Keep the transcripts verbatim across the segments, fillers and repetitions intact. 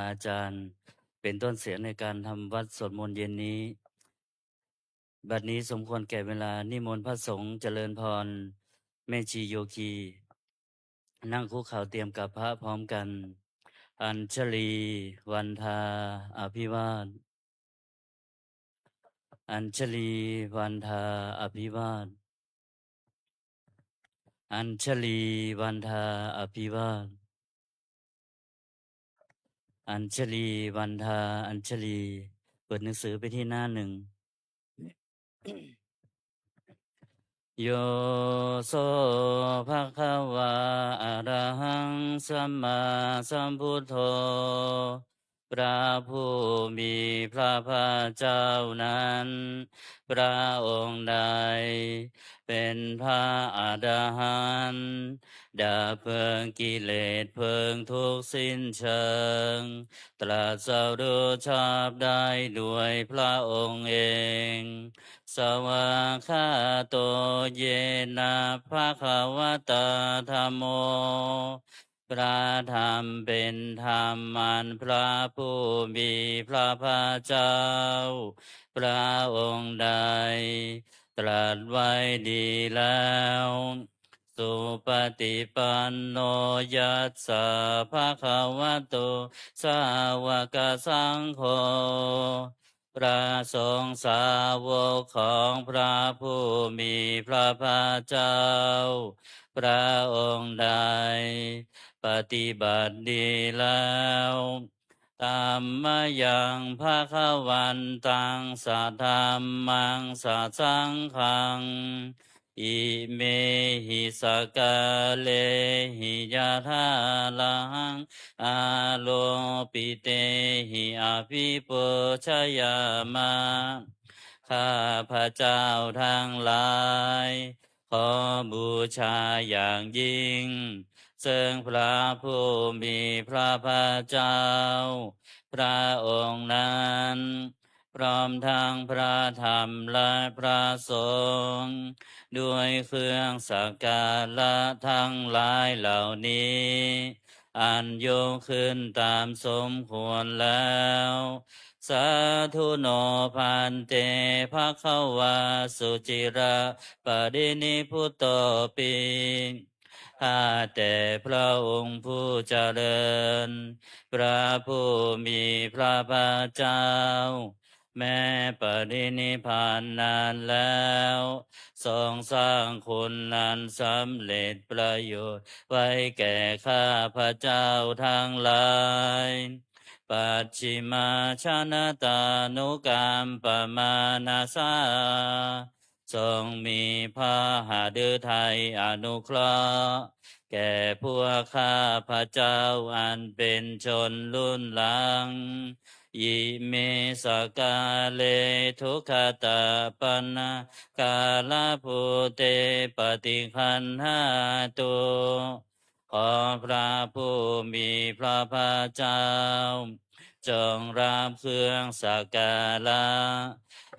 อาจารย์ เป็นต้นเสียงในการทำวัตรสวดมนต์เย็นนี้ บัดนี้สมควรแก่เวลา นิมนต์พระสงฆ์เจริญพร แม่ชีโยคี นั่งคุกเข่าเตรียมกราบพระพร้อมกัน Añjali Vandā Abhivāda Añjali Vandā Abhivāda Añjali Vandā Abhivāda Añjali Vandā Añjali เปิดหนังสือไปที่หน้าหนึ่ง Yo so bhagavā arahaṃ sammāsambuddho พระผู้มีพระภาคเจ้านั้น พระองค์ใด เป็นพระอรหันต์ ดับเพลิงกิเลสเพลิงทุกข์สิ้นเชิง ตรัสรู้ชอบได้ด้วยพระองค์เอง Svākkhāto yena bhagavatā dhammo พระธรรมเป็นธรรมอันพระผู้มีพระภาคเจ้า พระองค์ใด ตรัสไว้ดีแล้ว Supaṭipanno yassa bhagavato sāvakasaṅgho พระสงฆ์สาวกของพระผู้มีพระภาคเจ้า พระองค์ใด ปฏิบัติดีแล้ว Tammayaṃ bhagavantaṃ sadhammaṃ sasaṅghaṃ imehi sakkārehi yathārahaṃ āropitehi abhipūjayāma ข้าพเจ้าทั้งหลาย ขอบูชาอย่างยิ่ง ซึ่งพระผู้มีพระภาคเจ้า พระองค์นั้น พร้อมทั้งพระธรรมและพระสงฆ์ ด้วยเครื่องสักการะทั้งหลายเหล่านี้ อันยกขึ้นตามสมควรแล้ว Sādhu no bhante bhagavā suciraparinibbutopi ข้าแต่พระองค์ผู้เจริญ พระผู้มีพระภาคเจ้า แม้ปรินิพพานนานแล้ว ทรงสร้างคุณอันสำเร็จประโยชน์ไว้แก่ข้าพเจ้าทั้งหลาย Pacchimājanatānukampamānasā ทรงมีพระหฤทัยอนุเคราะห์ แก่พวกข้าพเจ้าอันเป็นชนรุ่นหลัง Ime sakkāre duggatapaṇṇākārabhūte paṭiggaṇhātu ขอพระผู้มีพระภาคเจ้า จงรับเครื่องสักการะ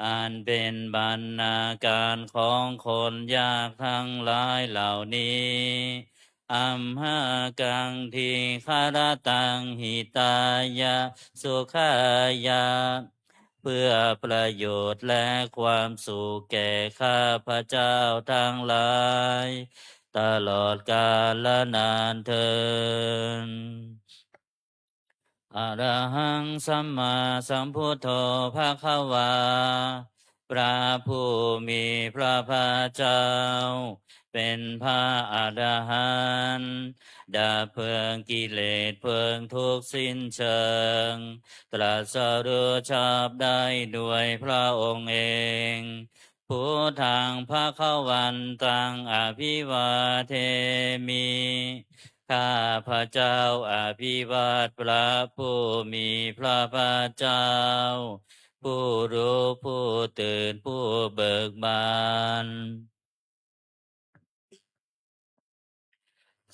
อันเป็นบรรณาการของคนยากทั้งหลายเหล่านี้ Amhākaṃ dīgharattaṃ hitāya sukhāya เพื่อประโยชน์และความสุขแก่ข้าพเจ้าทั้งหลาย ตลอดกาลนานเทอญ Arahaṃ sammāsambuddho bhagavā พระผู้มีพระภาคเจ้า เป็นพระอรหันต์ ดับเพลิงกิเลสเพลิงทุกข์สิ้นเชิง ตรัสรู้ชอบได้ด้วยพระองค์เอง Buddhaṃ bhagavantaṃ abhivādemi ข้าพเจ้าอภิวาทพระผู้มีพระภาคเจ้า ผู้รู้ผู้ตื่นผู้เบิกบาน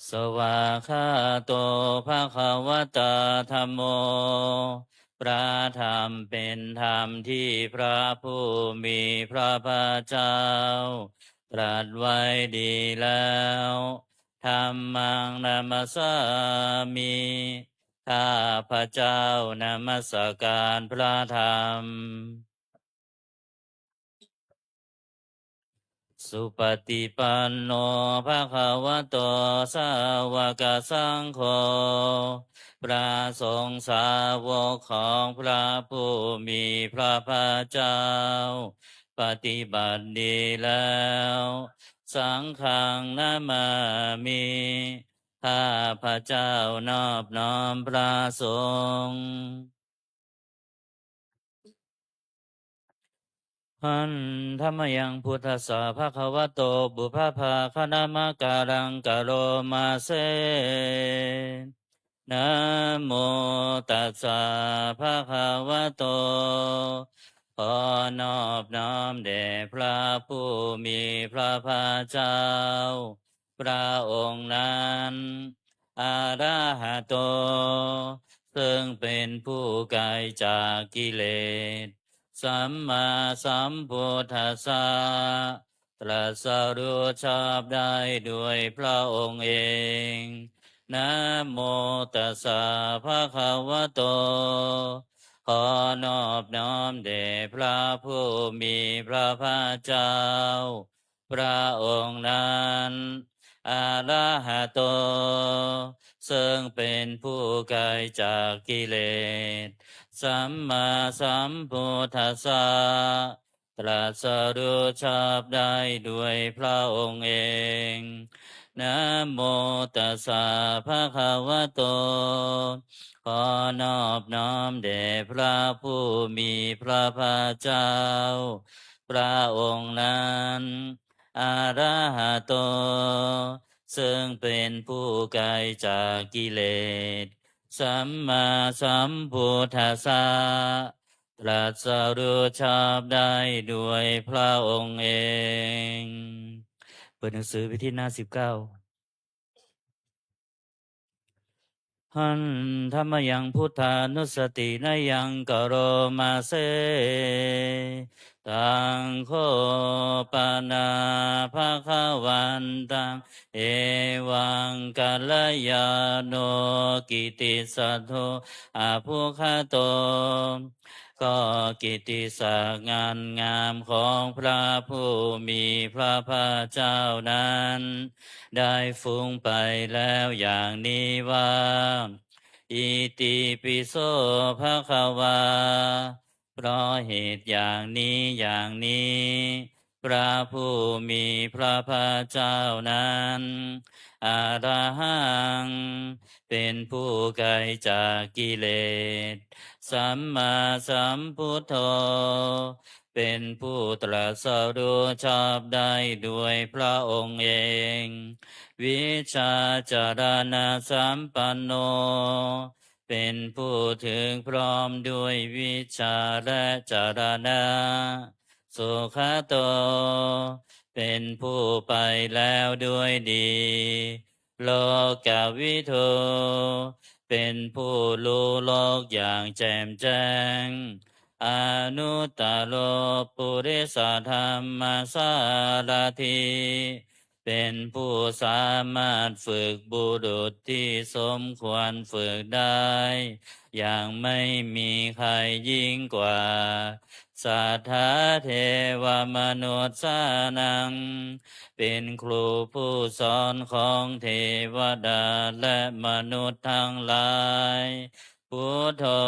Svākkhāto bhagavatā dhammo พระธรรมเป็นธรรมที่พระผู้มีพระภาคเจ้า ตรัสไว้ดีแล้ว Dhammaṃ namassāmi ข้าพเจ้านมัสการพระธรรม Supaṭipanno bhagavato sāvakasaṅgho พระสงฆ์สาวกของพระผู้มีพระภาคเจ้า ปฏิบัติดีแล้ว Saṅghaṃ namāmi ข้าพเจ้านอบน้อมพระสงฆ์ Handa mayaṃ buddhassa bhagavato pubbabhāganamakāraṃ karoma se. Namo tassa bhagavato ขอนอบน้อมแด่พระผู้มีพระภาคเจ้า พระองค์นั้น arahato ซึ่งเป็นผู้ไกลจากกิเลส sammāsambuddhassa ตรัสรู้ชอบได้ด้วยพระองค์เอง Namo tassa bhagavato ขอนอบน้อมแด่พระผู้มีพระภาคเจ้า พระองค์นั้น arahato ซึ่งเป็นผู้ไกลจากกิเลส sammāsambuddhassa ตรัสรู้ชอบได้ด้วยพระองค์เอง Namo tassa bhagavato ขอนอบน้อมแด่พระผู้มีพระภาคเจ้า พระองค์นั้น arahato ซึ่งเป็นผู้ไกลจากกิเลส sammāsambuddhassa ตรัสรู้ชอบได้ด้วยพระองค์เอง เปิดหนังสือไปที่หน้าสิบเก้า Handa mayaṃ buddhānussatinayaṃ karoma se. Taṃ kho pana bhagavantaṃ evaṃ kalyāṇo kittisaddo abbhuggato ก็กิตติศักดิ์งามของพระผู้มีพระภาคเจ้านั้น ได้ฟุ้งไปแล้วอย่างนี้ว่า Itipi so bhagavā เพราะเหตุอย่างนี้อย่างนี้ พระผู้มีพระภาคเจ้านั้น arahaṃ เป็นผู้ไกลจากกิเลส sammāsambuddho เป็นผู้ตรัสรู้ชอบได้ด้วยพระองค์เอง vijjācaraṇasampanno เป็นผู้ถึงพร้อมด้วยวิชชาและจรณะ sugato เป็นผู้ไปแล้วด้วยดี lokavidū เป็นผู้รู้โลกอย่างแจ่มแจ้ง anuttaro purisadammasārathi เป็นผู้สามารถฝึกบุรุษที่สมควรฝึกได้ อย่างไม่มีใครยิ่งกว่า satthā devamanussānaṃ เป็นครูผู้สอนของเทวดาและมนุษย์ทั้งหลาย buddho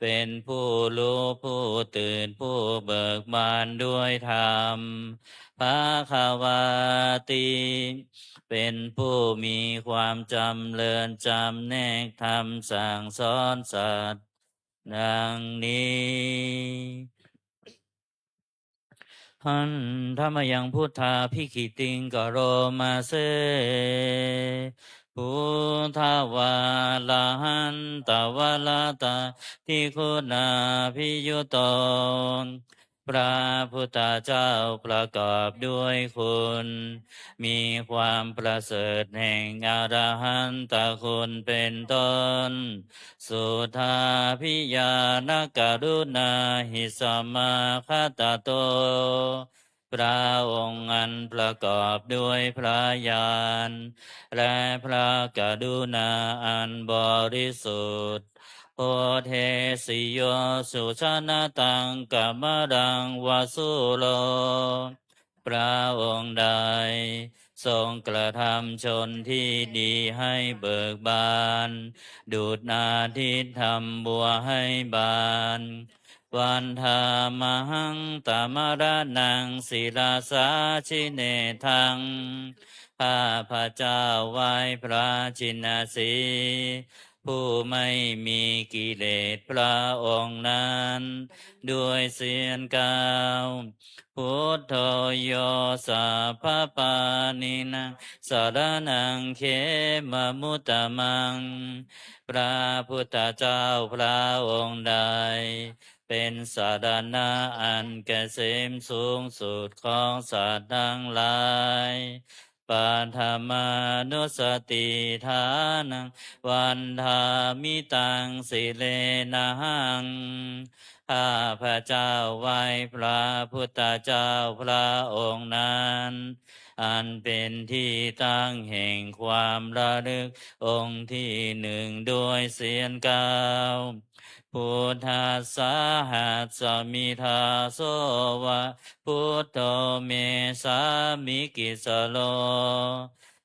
เป็นผู้รู้ผู้ตื่นผู้เบิกบานด้วยธรรม bhagavāti เป็นผู้มีความจำเริญจำแนกธรรมสั่งสอนสัตว์ ดังนี้ Handa mayaṃ buddhābhigītiṃ karoma se. Buddhavārahantavaratādiguṇābhiyutto พระพุทธเจ้าประกอบด้วยคุณ มีความประเสริฐแห่งอรหันตคุณเป็นต้น suddhābhiñāṇakaruṇāhi samāgatatto พระองค์อันประกอบด้วยพระญาณ และพระกรุณาอันบริสุทธิ์ Bodhesi yo sujanataṃ kamalaṃ va sūro พระองค์ใดทรงกระทำชนที่ดีให้เบิกบาน ดุจอาทิตย์ทำบัวให้บาน Vandāmahaṃ tamaraṇaṃ sirasā jinendaṃ ข้าพเจ้าไหว้พระชินสีห์ ผู้ไม่มีกิเลส พระองค์นั้น ด้วยเสียงกล่าว Buddho yo sabbapāṇīnaṃ saraṇaṃ khemamuttamaṃ พระพุทธเจ้าพระองค์ใด เป็นสรณะอันเกษมสูงสุดของสัตว์ทั้งหลาย Paṭhamānussatiṭṭhānaṃ vandāmi taṃ sirenahaṃ ข้าพเจ้าไหว้พระพุทธเจ้าพระองค์นั้น อันเป็นที่ตั้งแห่งความระลึกองค์ที่หนึ่งด้วยเสียงกล่าว Buddhassāhasmi dāso va buddho me sāmikissaro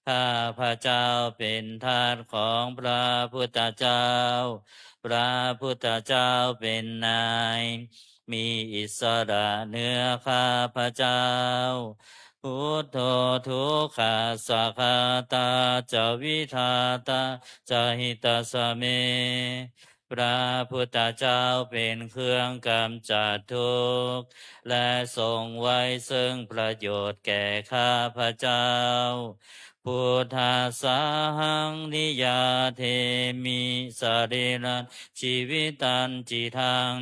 ข้าพเจ้าเป็นทาสของพระพุทธเจ้า พระพุทธเจ้าเป็นนาย มีอิสระเหนือข้าพเจ้า Buddho dukkhassa ghātā ca vidhātā ca hitassa me พระพุทธเจ้าเป็นเครื่องกำจัดทุกข์ และทรงไว้ซึ่งประโยชน์แก่ข้าพเจ้า Buddhassāhaṃ niyyādemi sarīrañca jīvitañcidaṃ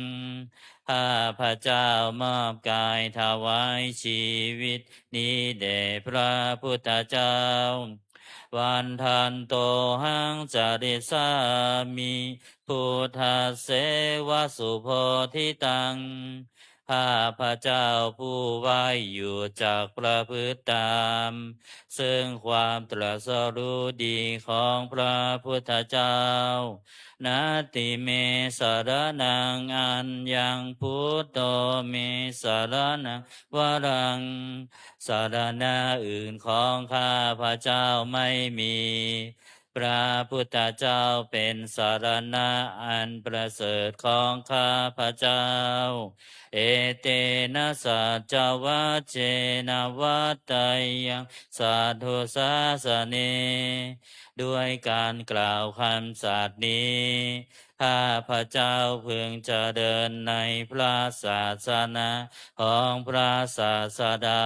ข้าพเจ้ามอบกายถวายชีวิตนี้แด่พระพุทธเจ้า Vandantohaṃ carissāmi buddhasseva subodhitaṃ ข้าพเจ้าผู้ไหว้อยู่จักประพฤติตาม ซึ่งความตรัสรู้ดีของพระพุทธเจ้า Natthi me saraṇaṃ aññaṃ buddho me saraṇaṃ varaṃ สรณะอื่นของข้าพเจ้าไม่มี พระพุทธเจ้าเป็นสรณะอันประเสริฐของข้าพเจ้า Etena saccavajjena vaḍḍheyyaṃ satthu sāsane ด้วยการกล่าวคำสัตย์นี้ ข้าพเจ้าพึงเจริญในพระศาสนาของพระศาสดา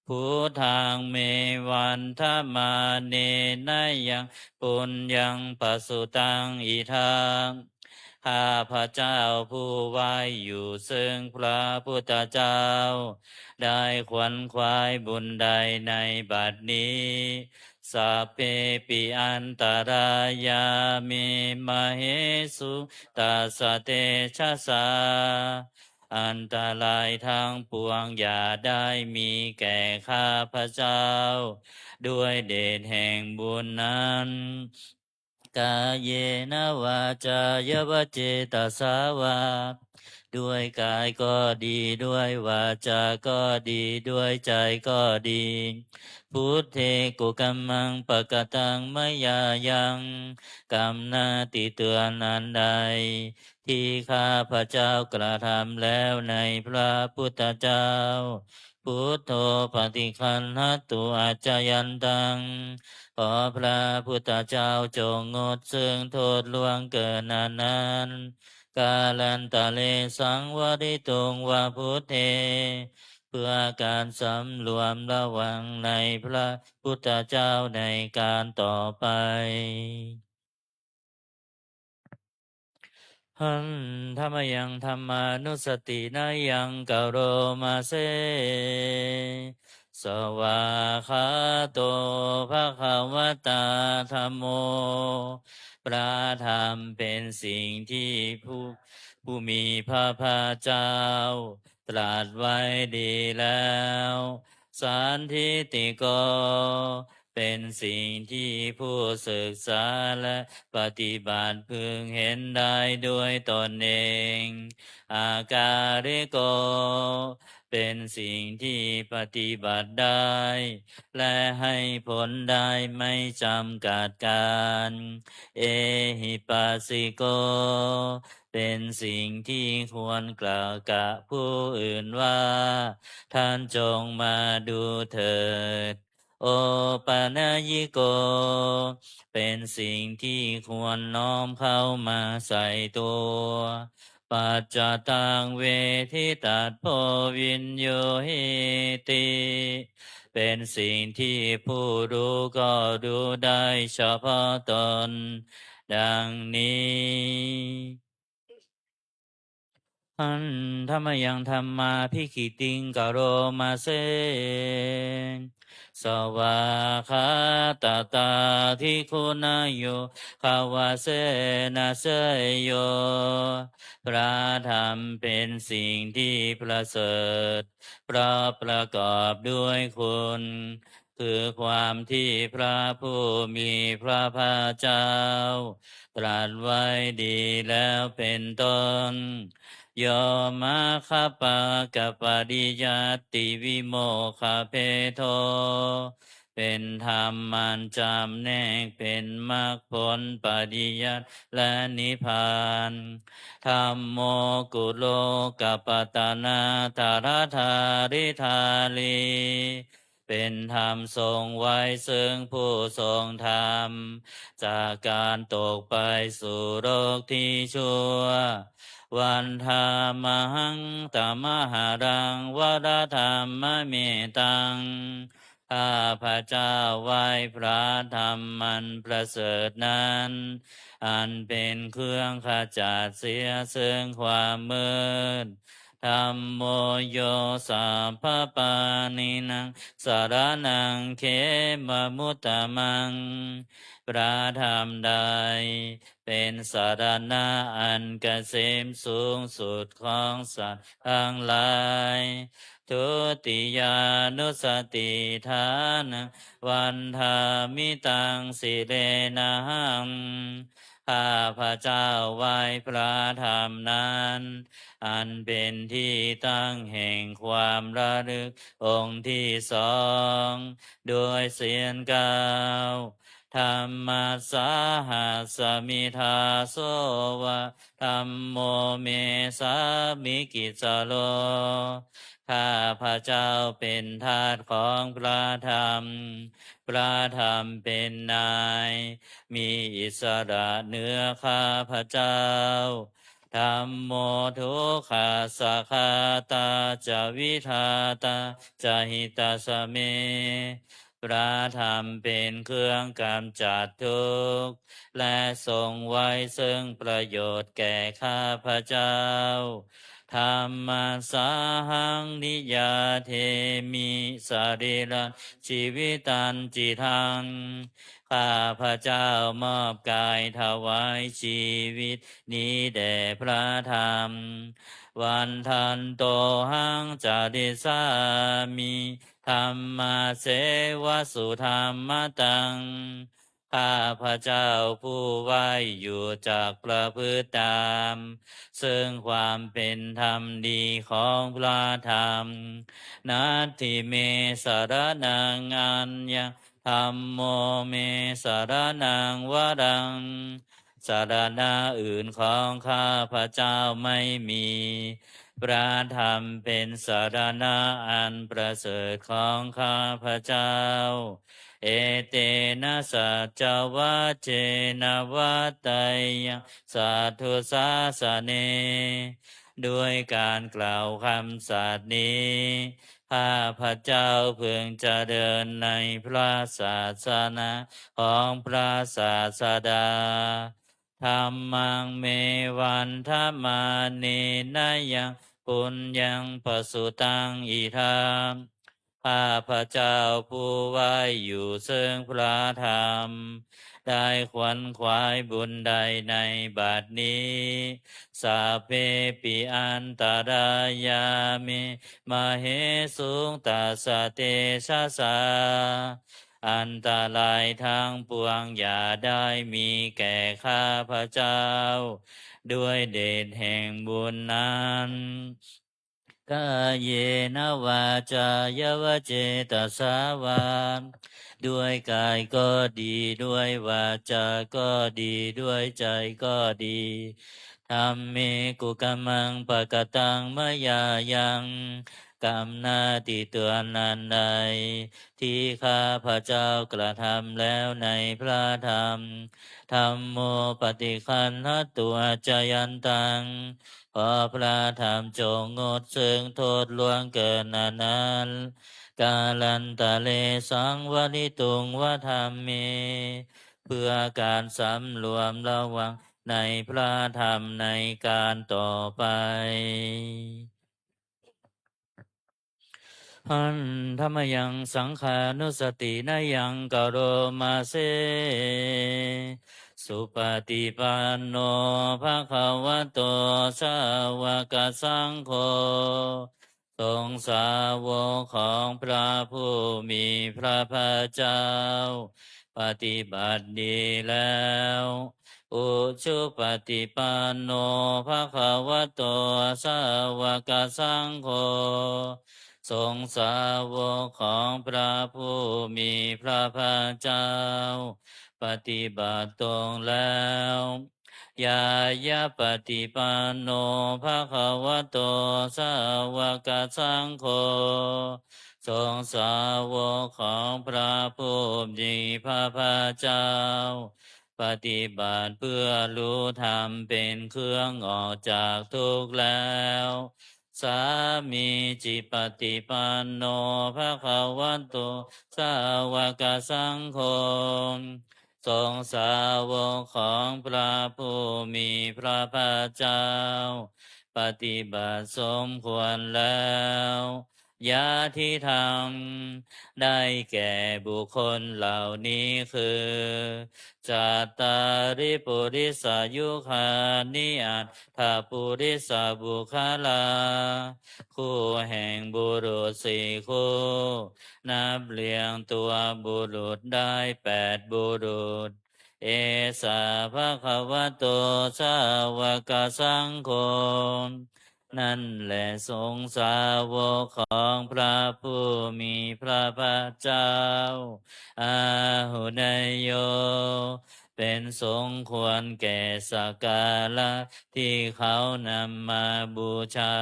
Buddhaṃ me vandamānena yaṃ puññaṃ pasutaṃ idha ข้าพเจ้าผู้ไหว้อยู่ซึ่งพระพุทธเจ้า ได้ขวนขวายบุญใดในบัดนี้ Sabbepi antarāyā me māhesuṃ tassa tejasā อันตรายทั้งปวงอย่าได้มีแก่ข้าพเจ้า ด้วยเดชแห่งบุญนั้น Kāyena vācāya va cetasā vā ด้วยกายก็ดี ด้วยวาจาก็ดี ด้วยใจก็ดี Buddhe kukammaṃ pakataṃ mayā yaṃ กรรมหน้าที่เตือนอันใด ที่ข้าพเจ้ากระทำแล้วในพระพุทธเจ้า Buddho paṭiggaṇhatu accayantaṃ ขอพระพุทธเจ้าจงงดซึ่งโทษล่วงเกินอันนั้น Kālantare saṃvarituṃ va buddhe เพื่อการสำรวมระวังในพระพุทธเจ้าในการต่อไป Handa mayaṃ dhammānussatinayaṃ karoma se. Svākkhāto bhagavatā dhammo พระธรรมเป็นสิ่งที่ผู้ ผู้มีพระภาคเจ้า ตรัสไว้ดีแล้ว Sandiṭṭhiko เป็นสิ่งที่ผู้ศึกษาและปฏิบัติพึงเห็นได้ด้วยตนเอง Akāliko เป็นสิ่งที่ปฏิบัติได้ และให้ผลได้ไม่จำกัดกาล Ehipassiko เป็นสิ่งที่ควรกล่าวกับผู้อื่นว่า ท่านจงมาดูเถิด Opanayiko เป็นสิ่งที่ควรน้อมเข้ามาใส่ตัว Paccattaṃ veditatthā viññūhīti เป็นสิ่งที่ผู้รู้ก็รู้ได้เฉพาะตน ดังนี้ Handa mayaṃ dhammābhigītiṃ karoma se. Svākkhātatādiguṇayogavasena seyyo พระธรรมเป็นสิ่งที่ประเสริฐ เพราะประกอบด้วยคุณ คือความที่พระผู้มีพระภาคเจ้า ตรัสไว้ดีแล้วเป็นต้น Yo maggaphallāka pariññāti vimokkhabhedo เป็นธรรมมันจำแนกเป็นมรรคผลปริยัติและนิพพาน Dhammo kulokapatanā dharadhāridhārī เป็นธรรมทรงไว้ซึ่งผู้ทรงธรรม จากการตกไปสู่โลกที่ชั่ว Vandāmahaṃ tamaharaṃ varadhammametaṃ ข้าพเจ้าไหว้พระธรรมมันประเสริฐนั้น อันเป็นเครื่องขจัดเสียซึ่งความมืด Dhammo yo sabbapāṇīnaṃ saraṇaṃ khemamuttamaṃ พระธรรมใดเป็นสรณะอันเกษมสูงสุดของสัตว์ทั้งหลาย Dutiyānussatiṭṭhānaṃ vandāmi taṃ sirenahaṃ ข้าพเจ้าไหว้พระธรรมนั้น อันเป็นที่ตั้งแห่งความระลึกองค์ที่สอง ด้วยเสียงกล่าว Dhammassāhasmi dāso va dhammo me sāmikissaro ข้าพเจ้าเป็นทาสของพระธรรม พระธรรมเป็นนาย มีอิสระเหนือข้าพเจ้า Dhammo dukkhassa ghātā ca vidhātā ca hitassa me พระธรรมเป็นเครื่องกำจัดทุกข์ และทรงไว้ซึ่งประโยชน์แก่ข้าพเจ้า Dhammassāhaṃ niyyādemi sarīrañjīvitañcidaṃ ข้าพเจ้ามอบกายถวายชีวิตนี้แด่พระธรรม Vandantohaṃ carissāmi dhammasseva sudhammataṃ ข้าพเจ้าผู้ไหว้อยู่จักประพฤติตาม ซึ่งความเป็นธรรมดีของพระธรรม Natthi me saraṇaṃ aññaṃ dhammo me saraṇaṃ varaṃ สรณะอื่นของข้าพเจ้าไม่มี พระธรรมเป็นสรณะอันประเสริฐของข้าพเจ้า Etena saccavajjena vaḍḍheyyaṃ satthu sāsane ด้วยการกล่าวคำสัตย์นี้ ข้าพเจ้าพึงเจริญในพระศาสนาของพระศาสดา Dhammaṃ me vandamānena yaṃ puññaṃ pasutaṃ idha ข้าพเจ้าผู้ไหว้อยู่ซึ่งพระธรรม ได้ขวนขวายบุญใดในบัดนี้ Sabbepi antarāyā me māhesuṃ tassa tejasā. อันตรายทั้งปวงอย่าได้มีแก่ข้าพเจ้า ด้วยเดชแห่งบุญนั้น Kāyena vācāya va cetasā vā ด้วยกายก็ดี ด้วยวาจาก็ดี ด้วยใจก็ดี Dhamme kukammaṃ pakataṃ mayā yaṃ กรรมหน้าที่เตือนอันใด ที่ข้าพเจ้ากระทำแล้วในพระธรรม Dhammo paṭiggaṇhatu accayantaṃ ขอพระธรรมจงงดซึ่งโทษล่วงเกินอันนั้น Kālantare saṃvarituṃ va dhamme เพื่อการสำรวมระวังในพระธรรมในการต่อไป Handa mayaṃ saṅghānussatinayaṃ karoma se. Supaṭipanno bhagavato sāvakasaṅgho สงฆ์สาวกของพระผู้มีพระภาคเจ้า ปฏิบัติดีแล้ว Ujupaṭipanno bhagavato sāvakasaṅgho สงฆ์สาวกของพระผู้มีพระภาคเจ้า ปฏิบัติตรงแล้ว Ñāyapaṭipanno bhagavato sāvakasaṅgho สงฆ์สาวกของพระผู้มีพระภาคเจ้า ปฏิบัติเพื่อรู้ธรรมเป็นเครื่องออกจากทุกข์แล้ว Sāmīcipaṭipanno bhagavato sāvakasaṅgho สงฆ์สาวกของพระผู้มีพระภาคเจ้า ปฏิบัติสมควรแล้ว Yadidaṃ ได้แก่บุคคลเหล่านี้คือ Cattāri purisayugāni aṭṭha purisapuggalā คู่แห่งบุรุษสี่คู่ นับเรียงตัวบุรุษได้แปดบุรุษ Esa bhagavato sāvakasaṅgho นั่นแหละสงฆ์สาวกของพระผู้มีพระภาคเจ้า Āhuneyyo เป็นสงฆ์ควรแก่สักการะที่เขานำมาบูชา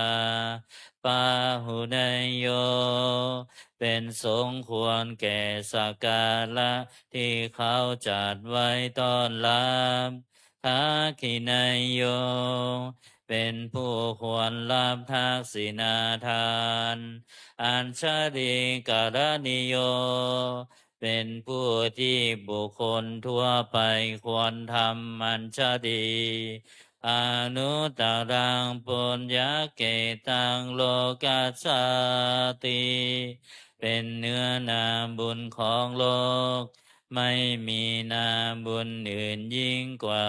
Pāhuneyyo เป็นสงฆ์ควรแก่สักการะที่เขาจัดไว้ต้อนรับ Dakkhiṇeyyo เป็นผู้ควรรับทักษิณาทาน Añjalikaraṇīyo เป็นผู้ที่บุคคลทั่วไปควรทำอัญชลี Anuttaraṃ puññakkhettaṃ lokassāti เป็นเนื้อนาบุญของโลก ไม่มีนาบุญอื่นยิ่งกว่า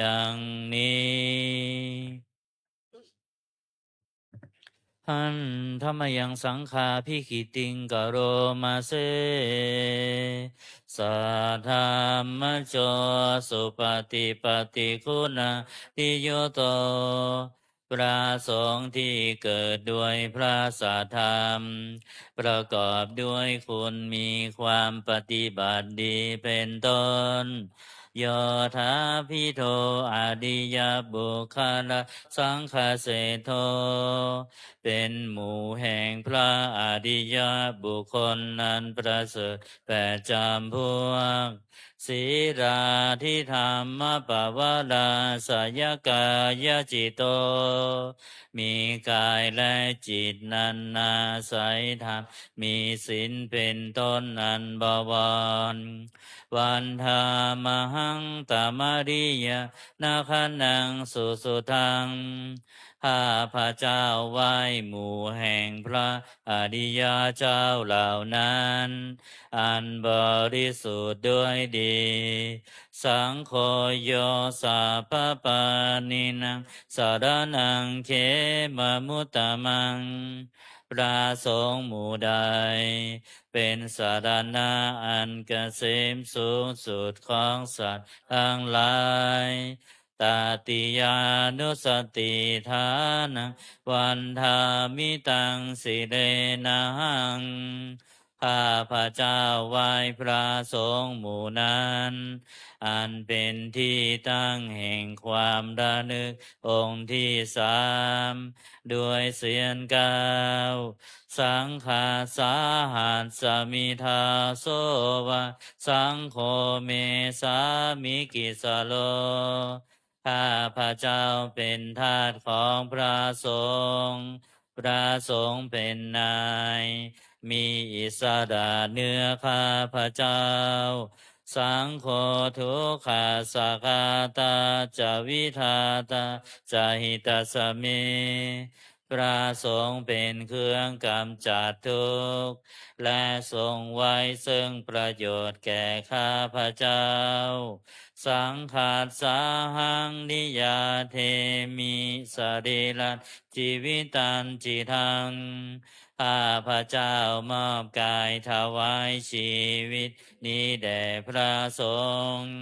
ดังนี้ Handa mayaṃ saṅghābhigītiṃ karoma se. Saddhammajo supaṭipattiguṇādiyutto พระสงฆ์ที่เกิดด้วยพระสัทธรรม ประกอบด้วยคุณมีความปฏิบัติดีเป็นต้น Yodābhido ariyapuggalasaṅghaseṭṭho เป็นหมู่แห่งพระอริยบุคคลนั้นประเสริฐแปดจำพวก Sīlādidhammapavarāsayakāyacitto มีกายและจิตนั้นอาศัยธรรม มีศีลเป็นต้นอันบวร Vandāmahaṃ tamariyaṃ nāgānaṃ susuddhaṃ ข้าพเจ้าไหว้หมู่แห่งพระอริยเจ้าเหล่านั้น อันบริสุทธิ์ด้วยดี Saṅgho yo sabbapāṇīnaṃ saraṇaṃ khemamuttamaṃ. พระสงฆ์หมู่ใด เป็นสรณะอันเกษมสูงสุดของสัตว์ทั้งหลาย Tatiyānussatiṭṭhānaṃ vandāmi taṃ sirenahaṃ. ข้าพเจ้าไหว้พระสงฆ์หมู่นั้น อันเป็นที่ตั้งแห่งความระลึกองค์ที่สาม ด้วยเสียงกล่าว Saṅghassa ahasmi dāso va, saṅgho me sāmikissaro. ข้าพเจ้าเป็นทาสของพระสงฆ์ พระสงฆ์เป็นนาย มีอิสระเหนือข้าพเจ้า Saṅgho dukkhassa ghātā ca vidhātā ca hitassa me. พระสงฆ์เป็นเครื่องกำจัดทุกข์ และทรงไว้ซึ่งประโยชน์แก่ข้าพเจ้า Saṅghassāhaṃ niyyādemi sarīrañjīvitañcidaṃ. ข้าพเจ้ามอบกายถวายชีวิตนี้แด่พระสงฆ์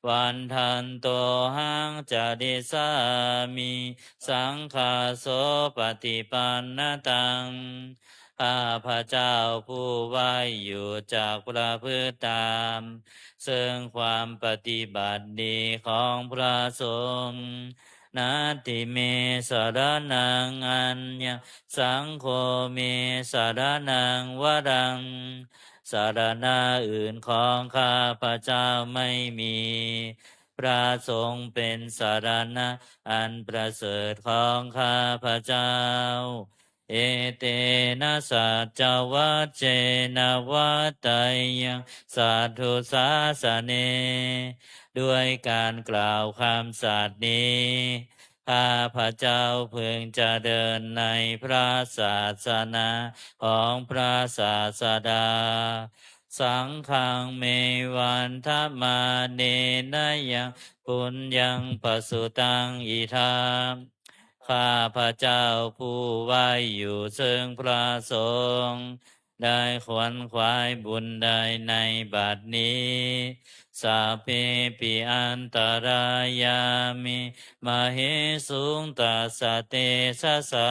Vandantohaṃ carissāmi saṅghassopaṭipannataṃ. ข้าพเจ้าผู้ไหว้อยู่จักประพฤติตาม ซึ่งความปฏิบัติดีของพระสงฆ์ Natthi me saraṇaṃ aññaṃ, saṅgho me saraṇaṃ varaṃ. สรณะอื่นของข้าพเจ้าไม่มี พระสงฆ์เป็นสรณะอันประเสริฐของข้าพเจ้า Etena saccavajjena vaḍḍheyyaṃ satthu sāsane. ด้วยการกล่าวคำสัตย์นี้ ข้าพเจ้าพึงเจริญในพระศาสนาของพระศาสดา Saṅghaṃ me vandamānena yaṃ puññaṃ pasutaṃ idha. ข้าพเจ้าผู้ไหว้อยู่ซึ่งพระสงฆ์ ได้ขวนขวายบุญใดในบัดนี้ Sabbepi antarāyā me māhesuṃ, tassa tejasā.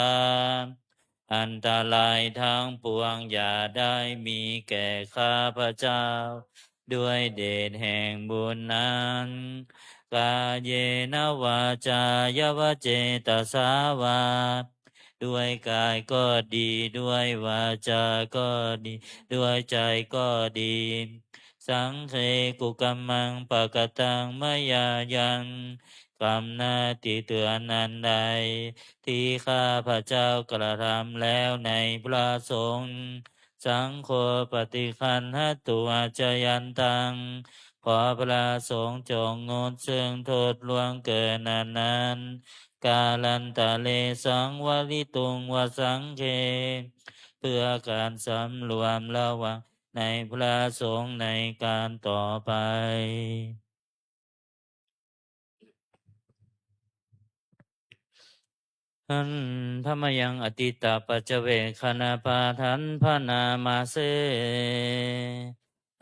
อันตรายทั้งปวงอย่าได้มีแก่ข้าพเจ้า ด้วยเดชแห่งบุญนั้น Kāyena vācāya va cetasā vā. ด้วยกายก็ดี ด้วยวาจาก็ดี ด้วยใจก็ดี Saṅghe kukammaṃ pakataṃ mayā yaṃ. กรรมหน้าที่เตือนอันใด ที่ข้าพเจ้ากระทำแล้วในพระสงฆ์ Saṅgho paṭiggaṇhatu accayantaṃ. ขอพระสงฆ์จงงดซึ่งโทษล่วงเกินอันนั้น Kālantare saṃvarituṃ va saṅghe. เพื่อการสำรวมระวังในพระสงฆ์ในการต่อไป Handa mayaṃ atītapaccavekkhaṇapāṭhaṃ bhaṇāma se.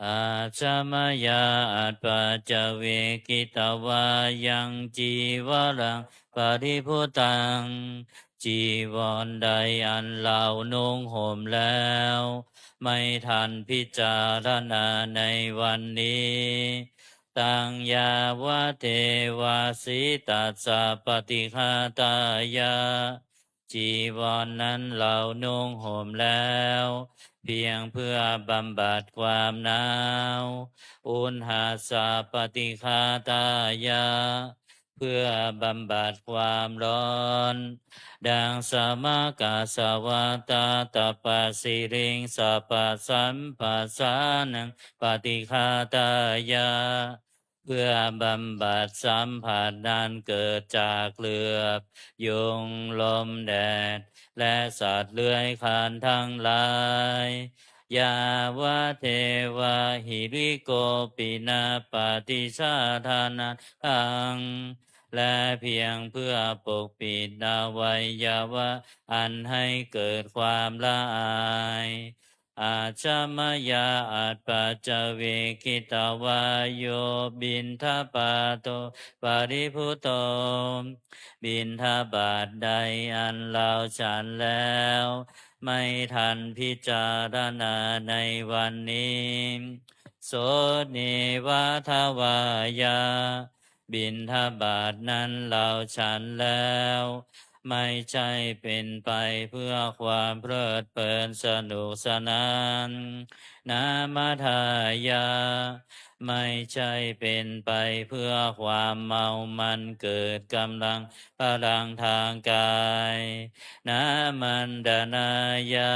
Ajja mayā appaccavekkhitvā yaṃ cīvaraṃ paribhuttaṃ. จีวรใดอันเรานุ่งห่มแล้ว ไม่ทันพิจารณาในวันนี้ Taṃ yāvadeva sītassa paṭighātāya. จีวรนั้นเรานุ่งห่มแล้ว เพียงเพื่อบำบัดความหนาว Uṇhassa paṭighātāya. เพื่อบำบัดความร้อน Daṃsamakasavātātapasiriṃ sapasamphassānaṃ paṭighātāya. เพื่อบำบัดสัมผัสนั้นเกิดจากเหลือบยุง ลมแดด และสัตว์เลื้อยคลานทั้งหลาย yāvadeva hirikopinapaṭicchādanatthaṃ และเพียงเพื่อปกปิดอวัยวะอันให้เกิดความละอาย Ajja mayā apaccavekkhitvā yo piṇḍapāto paribhutto บิณฑบาตใดอันเราฉันแล้ว ไม่ทันพิจารณาในวันนี้ so neva davāya บิณฑบาตนั้นเราฉันแล้ว ไม่ใช่เป็นไปเพื่อความเพลิดเพลินสนุกสนาน namadāya ไม่ใช่เป็นไปเพื่อความเมามันเกิดกำลังพลังทางกาย namaddhanāya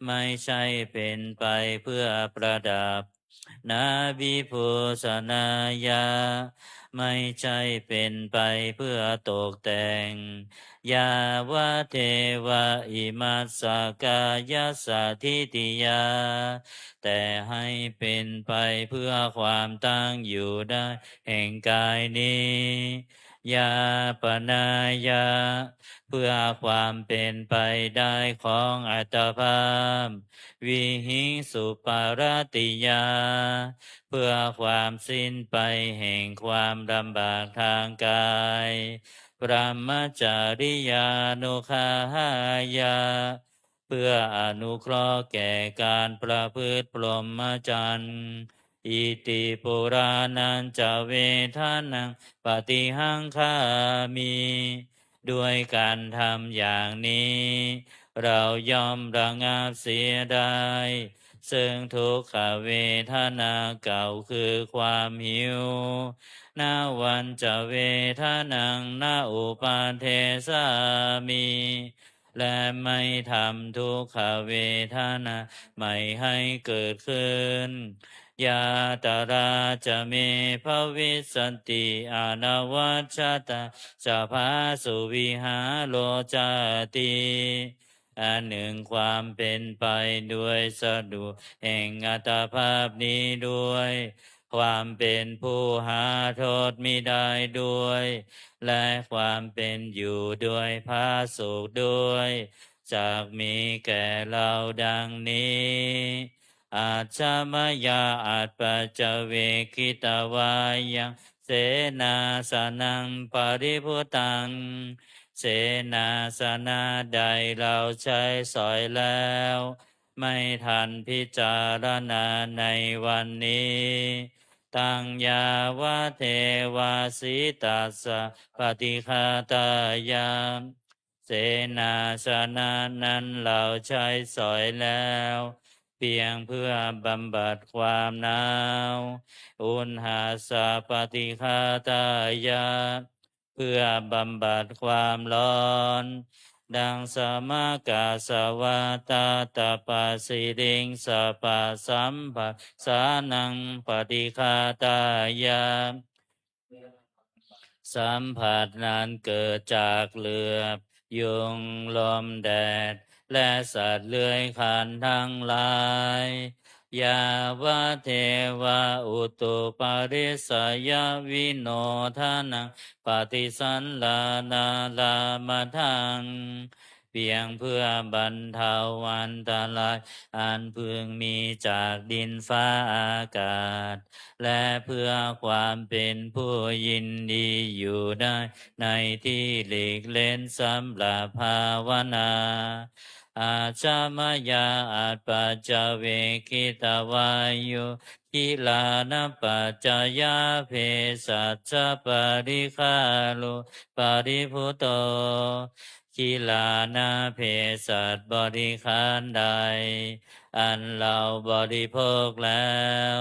ไม่ใช่เป็นไปเพื่อประดับ navibhūsanāya ไม่ใช่เป็นไปเพื่อตกแต่ง yāvadeva imassa kāyassa ṭhitiyā แต่ให้เป็นไปเพื่อความตั้งอยู่ได้แห่งกายนี้ yāpanāya เพื่อความเป็นไปได้ของอัตภาพ vihiṃsuparatiyā เพื่อความสิ้นไปแห่งความลำบากทางกาย brahmacariyānuggahāya เพื่ออนุเคราะห์แก่การประพฤติพรหมจรรย์ iti purāṇañca vedanaṃ paṭihaṅkhāmi ด้วยการทำอย่างนี้ เราย่อมระงับเสียได้ ซึ่งทุกขเวทนาเก่าคือความหิว navañca vedanaṃ na uppādessāmi และไม่ทำทุกขเวทนาใหม่ให้เกิดขึ้น yātrā ca me bhavissati anavajjatā ca phāsuvihāro cāti อันหนึ่งความเป็นไปโดยสะดวกแห่งอัตภาพนี้ด้วย ความเป็นผู้หาโทษมิได้ด้วย และความเป็นอยู่ด้วยผาสุกด้วย จักมีแก่เราดังนี้ Ajja mayā apaccavekkhitvā yaṃ senāsanaṃ paribhuttaṃ เสนาสนะใดเราใช้สอยแล้ว ไม่ทันพิจารณาในวันนี้ taṃ yāvadeva sītassa paṭighātāya เสนาสนะนั้นเราใช้สอยแล้ว เพียงเพื่อบำบัดความหนาว uṇhassa paṭighātāya เพื่อบำบัดความร้อน daṃsamakasavātātapasiriṃsapasamphassānaṃ paṭighātāya สัมผัสนั้นเกิดจากเหลือบยุง ลมแดด และสัตว์เลื้อยคลานทั้งหลาย yāvadeva utuparissayavinodanaṃ paṭisallānārāmatthaṃ เพียงเพื่อบรรเทาอันตรายอันพึงมีจากดินฟ้าอากาศ และเพื่อความเป็นผู้ยินดีอยู่ได้ในที่หลีกเล้นสำหรับภาวนา Ajja mayā apaccavekkhitvā yo gilānapaccayabhesajjaparikkhāro paribhutto กิลานาเภสัชบริขารใด อันเราบริโภคแล้ว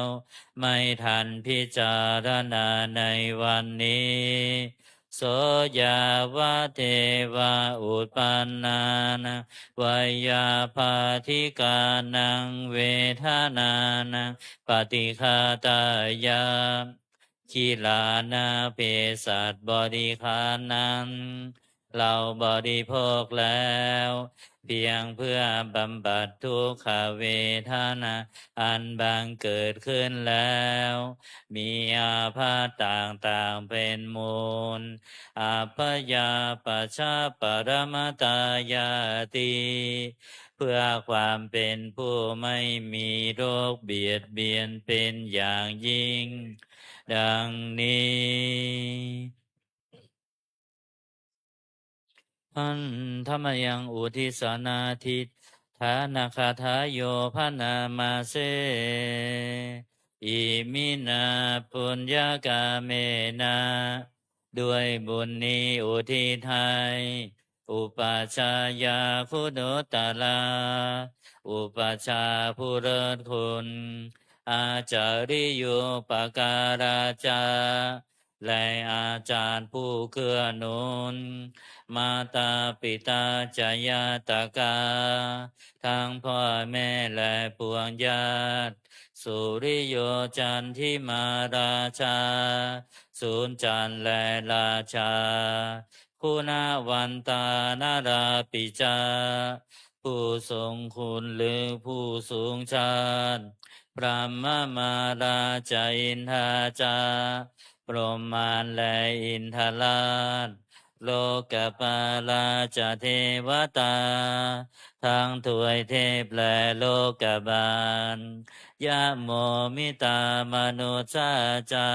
ไม่ทันพิจารณาในวันนี้ so yāvadeva uppannānaṃ veyyābādhikānaṃ vedanānaṃ paṭighātāya กิลานาเภสัชบริขารนั้น เราบริโภคแล้ว เพียงเพื่อบำบัดทุกขเวทนาอันบังเกิดขึ้นแล้ว มีอาภัพต่างๆเป็นมูล อัพยาปัชชปรมตายาติ เพื่อความเป็นผู้ไม่มีโรคเบียดเบียนเป็นอย่างยิ่ง ดังนี้ Handa mayaṃ uddissanādhiṭṭhānakathayo bhaṇāma se. Iminā puññakammena ด้วยบุญนี้อุทิศให้ upajjhāyā guṇuttarā อุปัชฌาย์ผู้เลิศคุณ ācariyūpakārā ca และอาจารย์ผู้เกื้อหนุน mātā pitā ca ñātakā ทั้งพ่อแม่และปวงญาติ suriyo candimā rājā สุริจันทร์และราชา guṇavantā narāpi ca ผู้ทรงคุณหรือผู้สูงชาติ brahmamārā ca indā ca พรหมมารและอินทราช lokapālā ca devatā ทั้งทวยเทพและโลกบาล yamo mittā manussā ca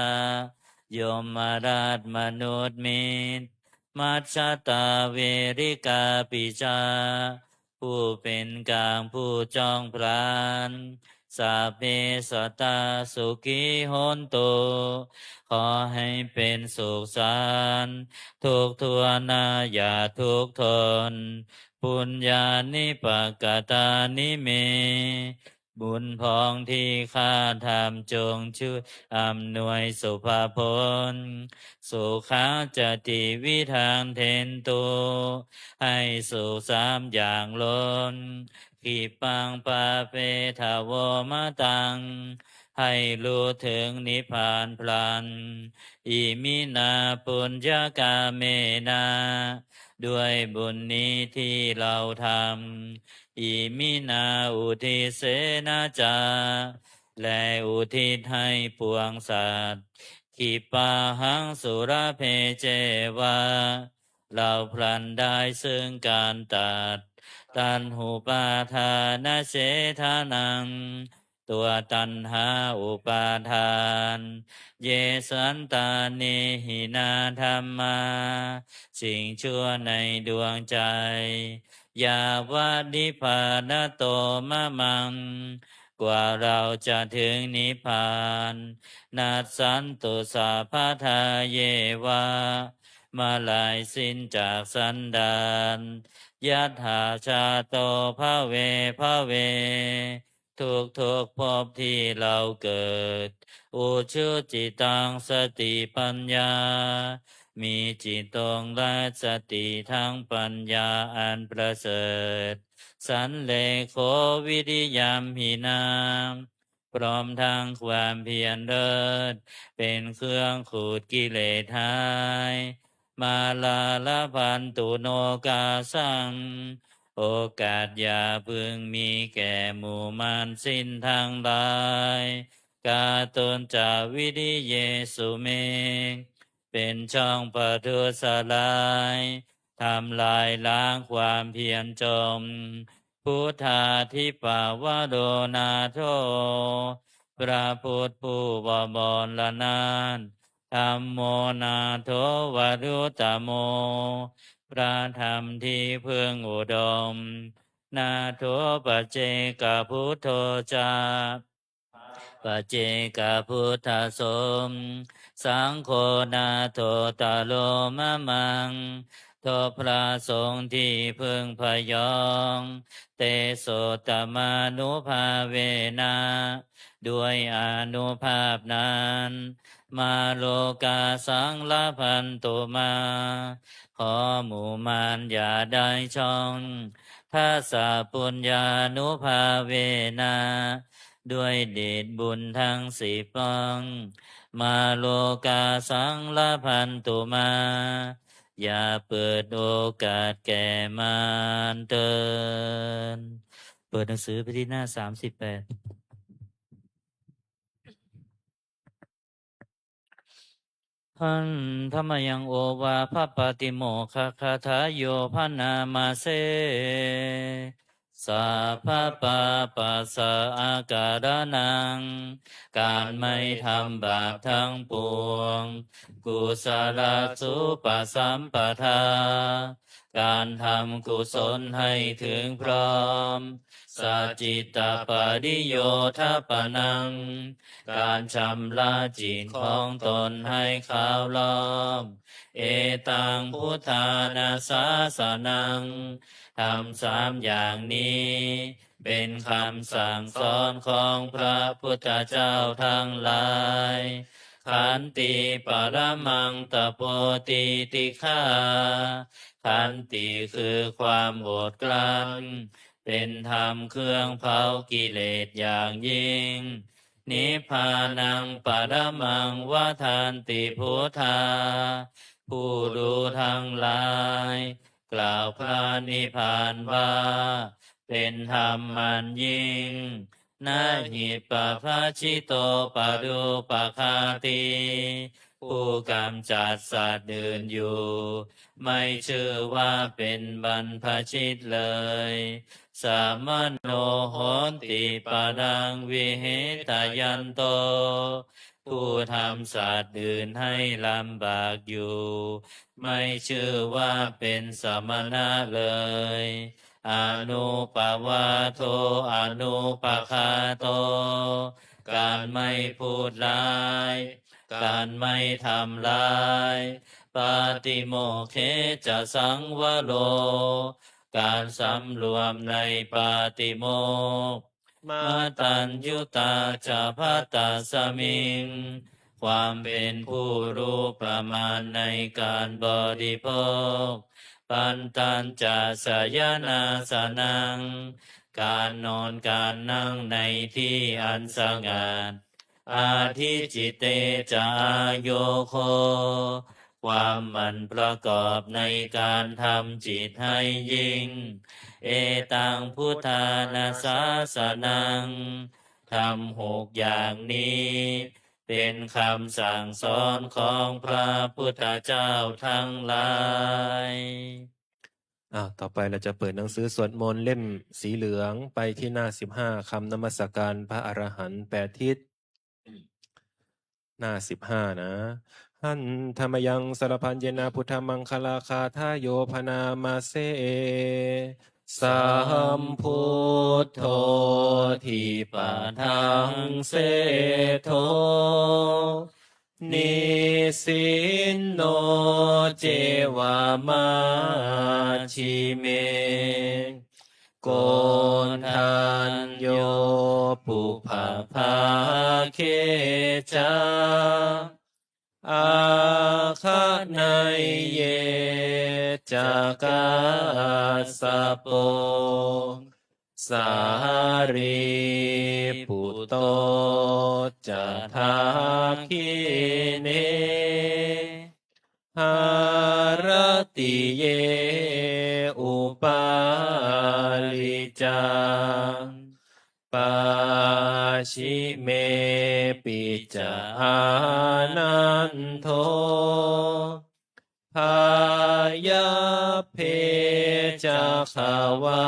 ยมราชมนุษย์มิตร majjhattā verikāpi ca ผู้เป็นกลางผู้จ้องผลาญ sabbe sattā sukhī hontu ขอให้เป็นสุขสันต์ทุกทั่วหน้าอย่าทุกข์ทน puññāni pakatāni me บุญพองที่ข้าทำจงช่วยอำนวยสุภาพล sukhā ca tividhaṃ dentu ให้สุขสามอย่างล้น khippaṃ pāpetha vomataṃ ให้รู้ถึงนิพพานพลัน iminā puññakammena ด้วยบุญนี้ที่เราทำ iminā uddissena ca และอุทิศให้ปวงสัตว์ khippāhaṃ sulabhe ceva เราพลันได้ซึ่งการตัด taṇhupādānachedanaṃ ตัวตัณหาอุปาทาน ye santāne hīnā dhammā สิ่งชั่วในดวงใจ yāva nibbānato mamaṃ กว่าเราจะถึงนิพพาน nassantu sabbadā yeva เมื่อไรสิ้นจากสันดาน yattha jāto bhave bhave ทุกๆภพที่เราเกิด ujucittaṃ satipaññā มีจิตตรงและสติทั้งปัญญาอันประเสริฐ sallekho viriyamhinā พร้อมทั้งความเพียรเลิศ เป็นเครื่องขูดกิเลสหาย mārā labhantu nokāsaṃ โอกาสอย่าพึงมีแก่หมู่มารสิ้นทั้งหลาย kātuñca viriyesu me เป็นช่องประทุษร้าย ทำลายล้างความเพียรจม buddhādhipavaro nātho พระพุทธผู้บวรนาถ dhammo nātho varuttamo พระธรรมที่พึ่งอุดม nātho paccekabuddho ca ปัจเจกพุทธสงฆ์ saṅgho nāthottaro mamaṃ ทบพระสงฆ์ที่พึ่งพยอง tesottamānubhāvena ด้วยอานุภาพนั้น mārokāsaṃ labhantu mā ขอหมู่มารอย่าได้ช่อง dasapuññānubhāvena ด้วยเดชบุญทั้งสิบปอง mā lokāsaṃ labhantu mā. อย่าเปิดโอกาสแก่มารเถิด เปิดหนังสือไปที่หน้าสามสิบแปด Handa mayaṃ ovāhapātimokkhagathayo bhaṇāma se. Sabbapāpassa akaraṇaṃ การไม่ทำบาปทั้งปวง kusalassūpasampadā การทำกุศลให้ถึงพร้อม sacittapariyodapanaṃ การชำระจิตของตนให้ขาวรอบ etaṃ buddhāna sāsanaṃ ธรรมสามอย่างนี้ เป็นคำสั่งสอนของพระพุทธเจ้าทั้งหลาย ขันติ paramaṃ tapo titikkhā ขันติคือความอดกลั้น เป็นธรรมเครื่องเผากิเลสอย่างยิ่ง nibbānaṃ paramaṃ vadanti buddhā ผู้รู้ทั้งหลาย กล่าวพระนิพพานว่า เป็นธรรมอันยิ่ง na hi pabbajito parūpaghātī ผู้กำจัดสัตว์อื่นอยู่ ไม่ชื่อว่าเป็นบรรพชิตเลย samano hoti paraṃ vihetayanto ผู้ทำสัตว์อื่นให้ลำบากอยู่ ไม่ชื่อว่าเป็นสมณะเลย anūpavādo anūpaghāto การไม่พูดร้าย การไม่ทำร้าย pātimokkhe ca saṃvaro การสำรวมในปาติโมกข์ mataññutā ca bhattasmiṃ ความเป็นผู้รู้ประมาณในการบริโภค pantañca sayanāsanaṃ การนอนการนั่งในที่อันสงัด adhicitte ca āyogho ความหมั่นประกอบในการทำจิตให้ยิ่ง etaṃ buddhāna sāsanaṃ ธรรมหกอย่างนี้ เป็นคำสั่งสอนของพระพุทธเจ้าทั้งหลาย อ้าว ต่อไปเราจะเปิดหนังสือสวดมนต์เล่มสีเหลืองไปที่หน้าสิบห้า คำนมัสการพระอรหันต์แปดทิศ หน้าสิบห้า นะ Handa mayaṃ sarabhaññena buddhamaṅgalagāthāyo bhaṇāma se. Sambuddho dipadaṃ seṭṭho nisinno ceva majjhime, koṇḍañño pubbabhāge ca āgaṇeyye ca kassapo, sārīputto ca dakkhiṇe, haratiye upāli ca, pacchimepi ca ānando, byāppe ca gavampati,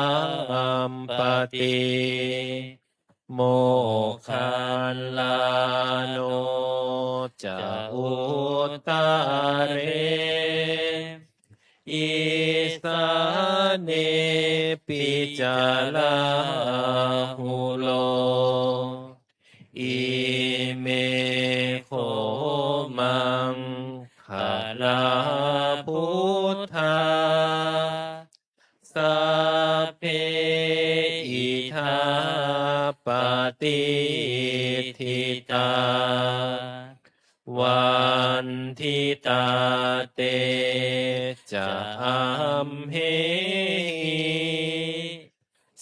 moggallāno ca uttare, isānepi ca rāhulo. Ime kho maṅgalā buddhā, sabbe idha patiṭṭhitā, vanditā te ca amhehi,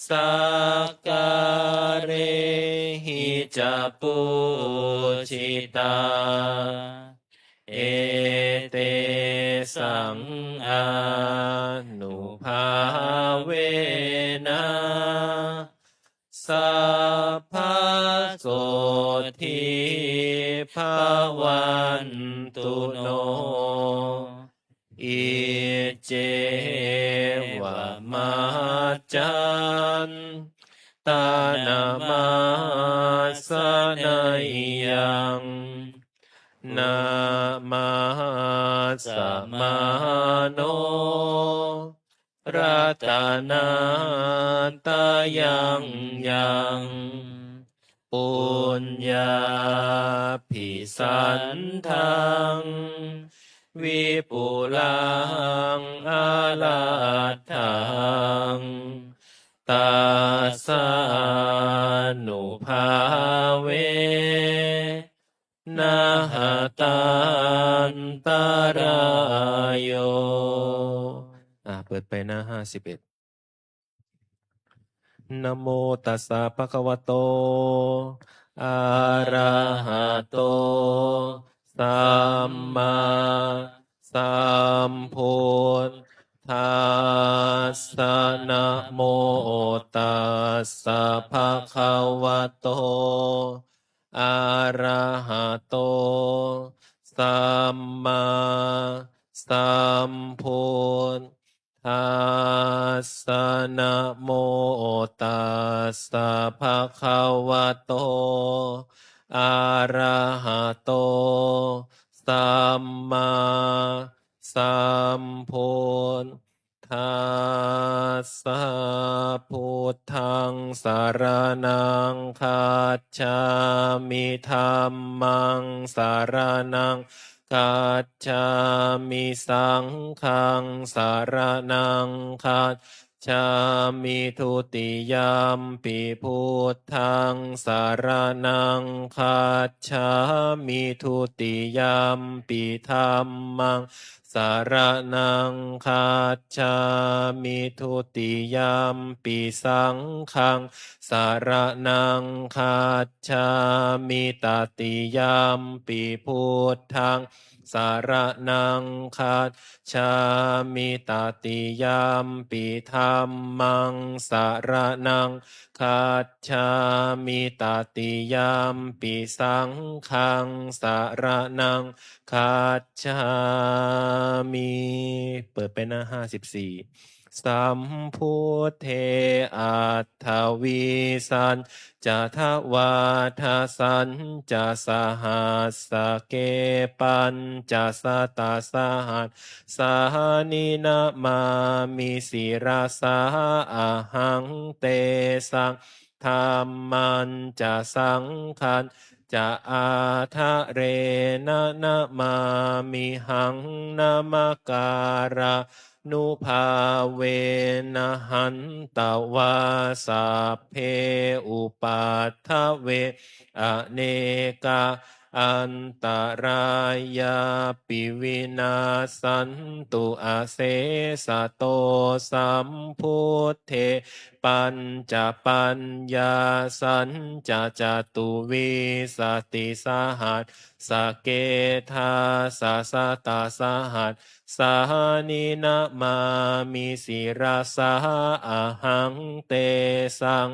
sakkārehi ca pūjitā, etesaṃ ānubhāvena sabbasotthī bhavantu no. Iccevamanantanamāsaneyyaṃ, namassamāno ratanattayaṃ yaṃ, puññābhisandaṃ vipulaṃ alatthaṃ, tassānubhāvena hatantarāyo. อ่า เปิดไปหน้า ห้าสิบเอ็ด Namo tassa bhagavato arahato sammāsambuddhassa. Namo tassa bhagavato arahato sammāsambuddhassa. Namo tassa bhagavato arahato sammāsambuddhassa. Buddhaṃ saraṇaṃ gacchāmi. Dhammaṃ saraṇaṃ gacchāmi. Saṅghaṃ saraṇaṃ gacchāmi. Dutiyampi buddhaṃ saraṇaṃ gacchāmi. Dutiyampi dhammaṃ saraṇaṃ gacchāmi. Dutiyampi saṅghaṃ saraṇaṃ gacchāmi. Tatiyampi buddhaṃ saraṇaṃ gacchāmi. Tatiyampi dhammaṃ saraṇaṃ gacchāmi. Tatiyampi saṅghaṃ saraṇaṃ gacchāmi. เปิดไปหน้า ห้าสิบสี่ Sambuddhe aṭṭhavīsañca dvādasañca sahassake pañcasatasahassāni namāmi sirasā ahaṃ. Tesaṃ dhammañca saṅghañca ādarena namāmihaṃ. Namakārānubhāvena hantvā sabbe upaddave anekā antarāyāpi vinassantu asesato. Sambuddhe pañcapaññāsañca catuvīsatisahassake dasasatasahassāni namāmi sirasā ahaṃ. Tesaṃ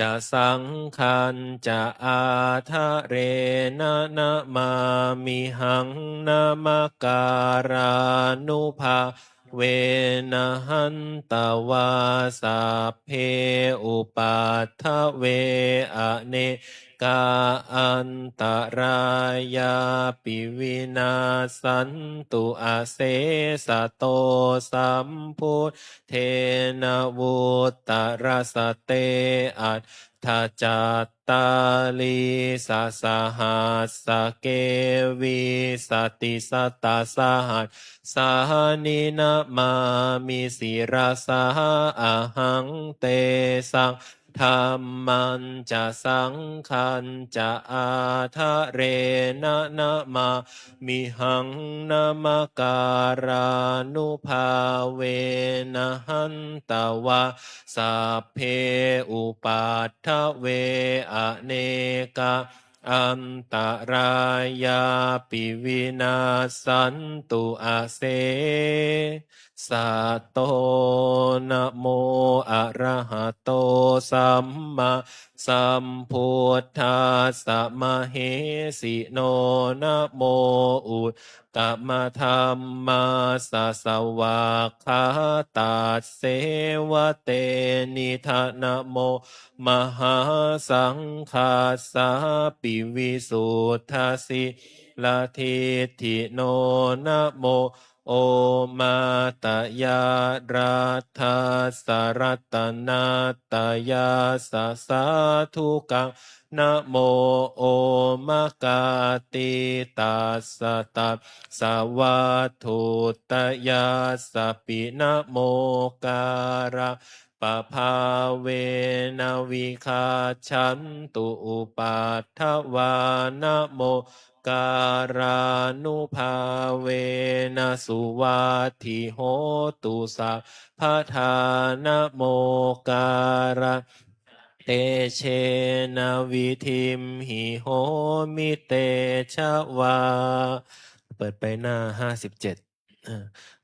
ca saṅghañca ādarena namāmihaṃ. Namakārānubhāvena hantvā sabbe upaddave anekā antarāyāpi vinassantu asesato. Sambuddhe navuttarasate aṭṭhacattālīsasahassake vīsatisatasahassāni namāmi sirasā ahaṃ. Tesaṃ Dhammañca saṅghañca ādarena namāmihaṃ. Namakārānubhāvena hantvā sabbe upaddave anekā antarāyāpi vinassantu asesato. Namo arahato sammāsambuddhassa mahesino. Namo uttamadhammassa svākkhātasseva tenidha. Namo mahāsaṅghassāpi visuddhasīladiṭṭhino. Namo omātyāraddhassa ratanattayassa sādhukaṃ. Namo omakātītassa tassa vatthuttayassapi. Namokārappabhāvena vigacchantu upaddavā. Namokārānubhāvena suvatthi hotu sabbadā. Namokārassa tejena vidhimhi homi tejavā. เปิดไปหน้า ห้าสิบเจ็ด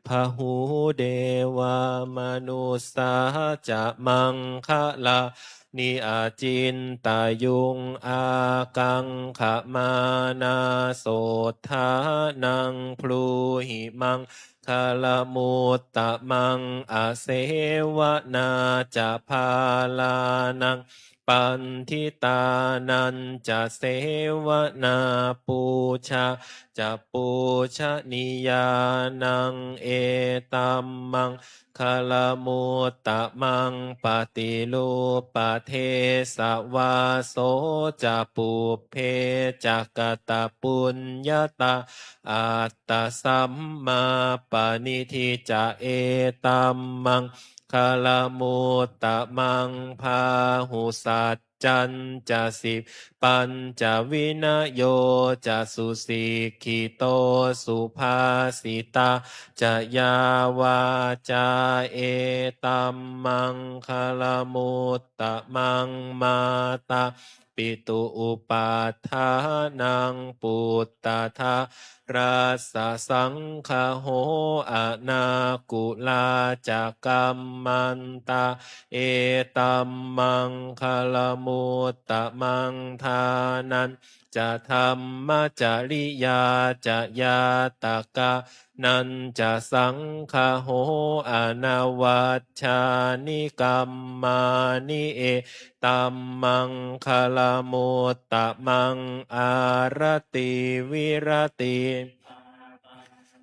Bahū devā manussā ca maṅgalāni acintayuṃ, ākaṅkhamānā sotthānaṃ brūhi maṅgalamuttamaṃ. Asevanā ca bālānaṃ paṇḍitānañca sevanā, pūjā ca pūjanīyānaṃ etam maṅgalamuttamaṃ. Paṭirūpadesavāso ca pubbe ca katapuññatā, attasammāpaṇidhi ca etam maṅgalamuttamaṃ. Bāhusaccañca sippañca vinayo ca susikkhito, subhāsitā ca yā vācā etam maṅgalamuttamaṃ. Mātāpitu upaṭṭhānaṃ puttadārassa saṅgaho, anākulā ca kammantā etam maṅgalamuttamaṃ. Dānañca dhammacariyā ca ñātakā nañca saṅgaho, anavajjāni kammāni etam maṅgalamuttamaṃ. Āratī viratī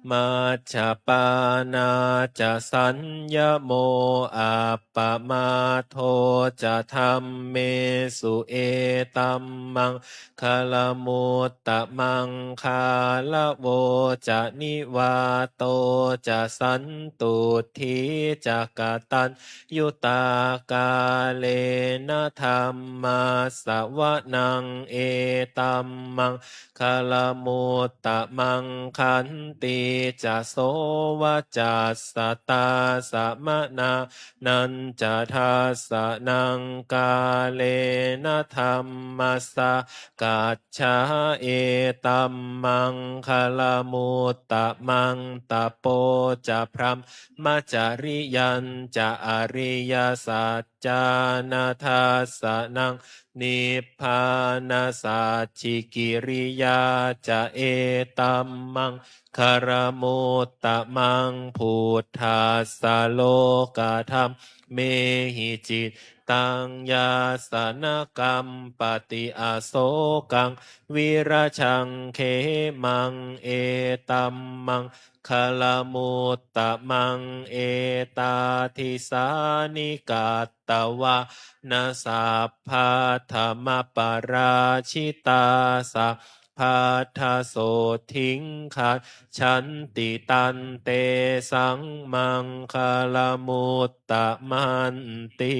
majjapānā ca saññamo, appamādo ca dhammesu etam maṅ galamuttamaṃ. Gāravo ca nivāto ca santuṭṭhī ca kataññutā, kālena dhammassavanaṃ etam maṅgalamuttamaṃ. Khantī ca sovacassatā samaṇā nañca dassanaṃ, kālena dhammasākacchā etam maṅgalamuttamaṃ. Tapo ca brahmacariyañca ariyasaccāna dassanaṃ, nibbānasacchikiriyā ca etam maṅ galamuttamaṃ. Phuṭṭhassa lokadhammehi cittaṃ yassa na kampati, asokaṃ virajaṃ khemaṃ etam maṅgalamuttamaṃ. Etādisāni katvāna sabbatthamaparājitā, sab baddhasotthiṃ gacchanti tantesaṃ maṅgalamuttamanti.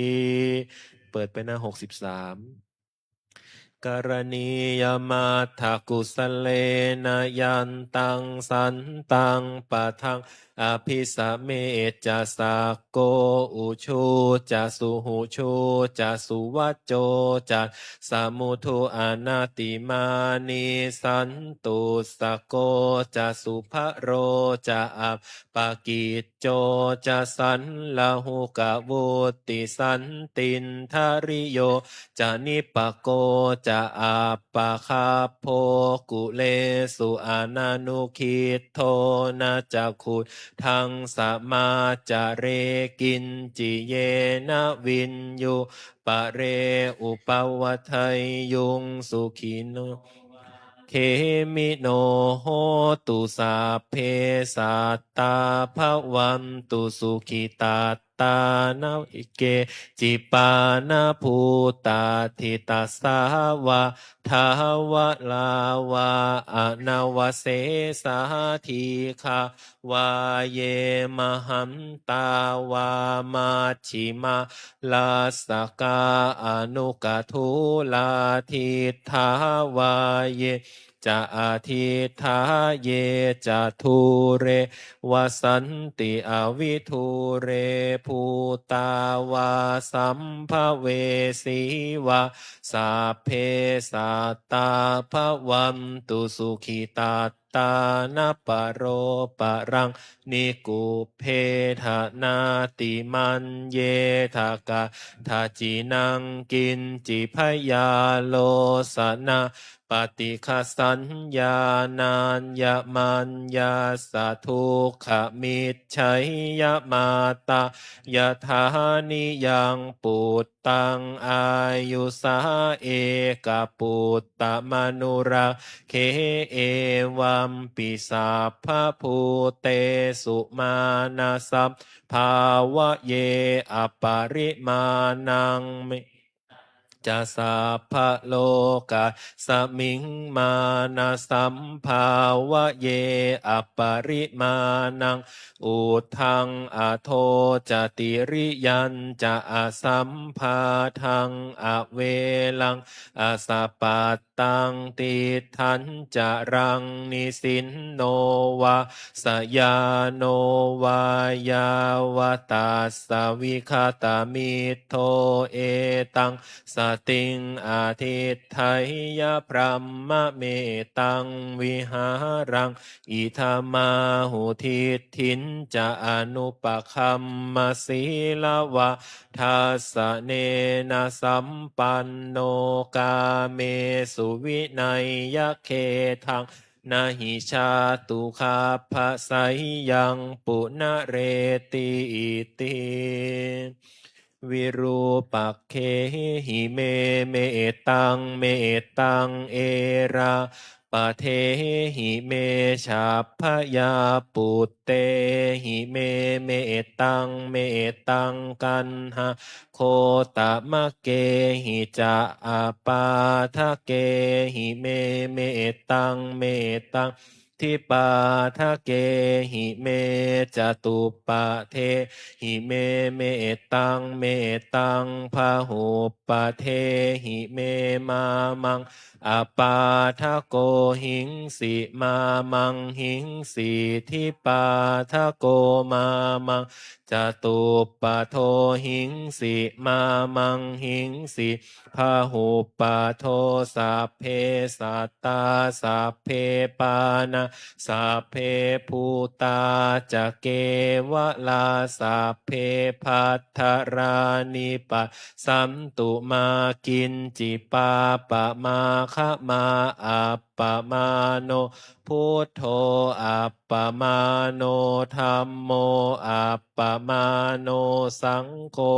เปิดไปหน้าหกสิบสาม Karaṇīyamatthakusalena yantaṃ santaṃ padaṃ abhisamecca sakko ujū ca suhujū ca suvaco cassa mudu anatimānī santussako ca subharo ca appakicco ca sallahukavutti santindriyo ca nipako ca appagabbho kulesu ananugiddho na ca khuddaṃ samācare kiñci yena viññū pare upavadeyyuṃ. Sukhino khemino hontu sabbe sattā bhavantu sukhitattā. Na keci pāṇabhūtatthi tasā vā thāvarā vā anavasesā dīghā vā ye mahantā vā majjhimā rassakā aṇukathūlā diṭṭhā vā ye ca adiṭṭhā ye ca dūre vasanti avidūre bhūtā vā sambhavesī vā sabbe sattā bhavantu sukhitattā. Na paro paraṃ nikubbetha nātimaññetha katthaci naṃ kiñci byārosanā paṭighasaññā nāññamaññassa dukkhamiccheyya. Mātā yathā niyaṃ puttaṃ āyusā ekaputtamanurakkhe evampi sabbabhūtesu mānasam bhāvaye aparimāṇaṃ. Mettañca sabbalokasmiṃ mānasambhāvaye aparimāṇaṃ uddhaṃ adho ca tiriyañca asambādhaṃ averaṃ asapat taṃ tiṭṭhañcaraṃ nisinno vā sayāno vā yāvatassa vigatamiddho etaṃ satiṃ adhiṭṭheyya brahmametaṃ vihāraṃ idhamāhu. Diṭṭhiñca anupagamma sīlavā dassanena sampanno kāmesu vineyya gedhaṃ na hi jātu gabbhaseyyaṃ punaretīti. Virūpakkhehi me mettaṃ mettaṃ erāpathehi me jhabbayā puttehi me mettaṃ mettaṃ gaṇhagotamakkehi ca apādakehi me mettaṃ mettaṃ dipādakehi me catuppadehi me mettaṃ mettaṃ bahuppadehi me mā maṃ apādako hingsi mā maṃ hingsi dipādako mā maṃ catuppado hingsi mā maṃ hingsi bahuppado. Sabbe sattā sabbe pāṇā sabbe bhūtā ca kevalā sabbe bhadrāni passantu mā kiñci pāpamāgamā. Appamāṇo buddho appamāṇo dhammo appamāṇo saṅgho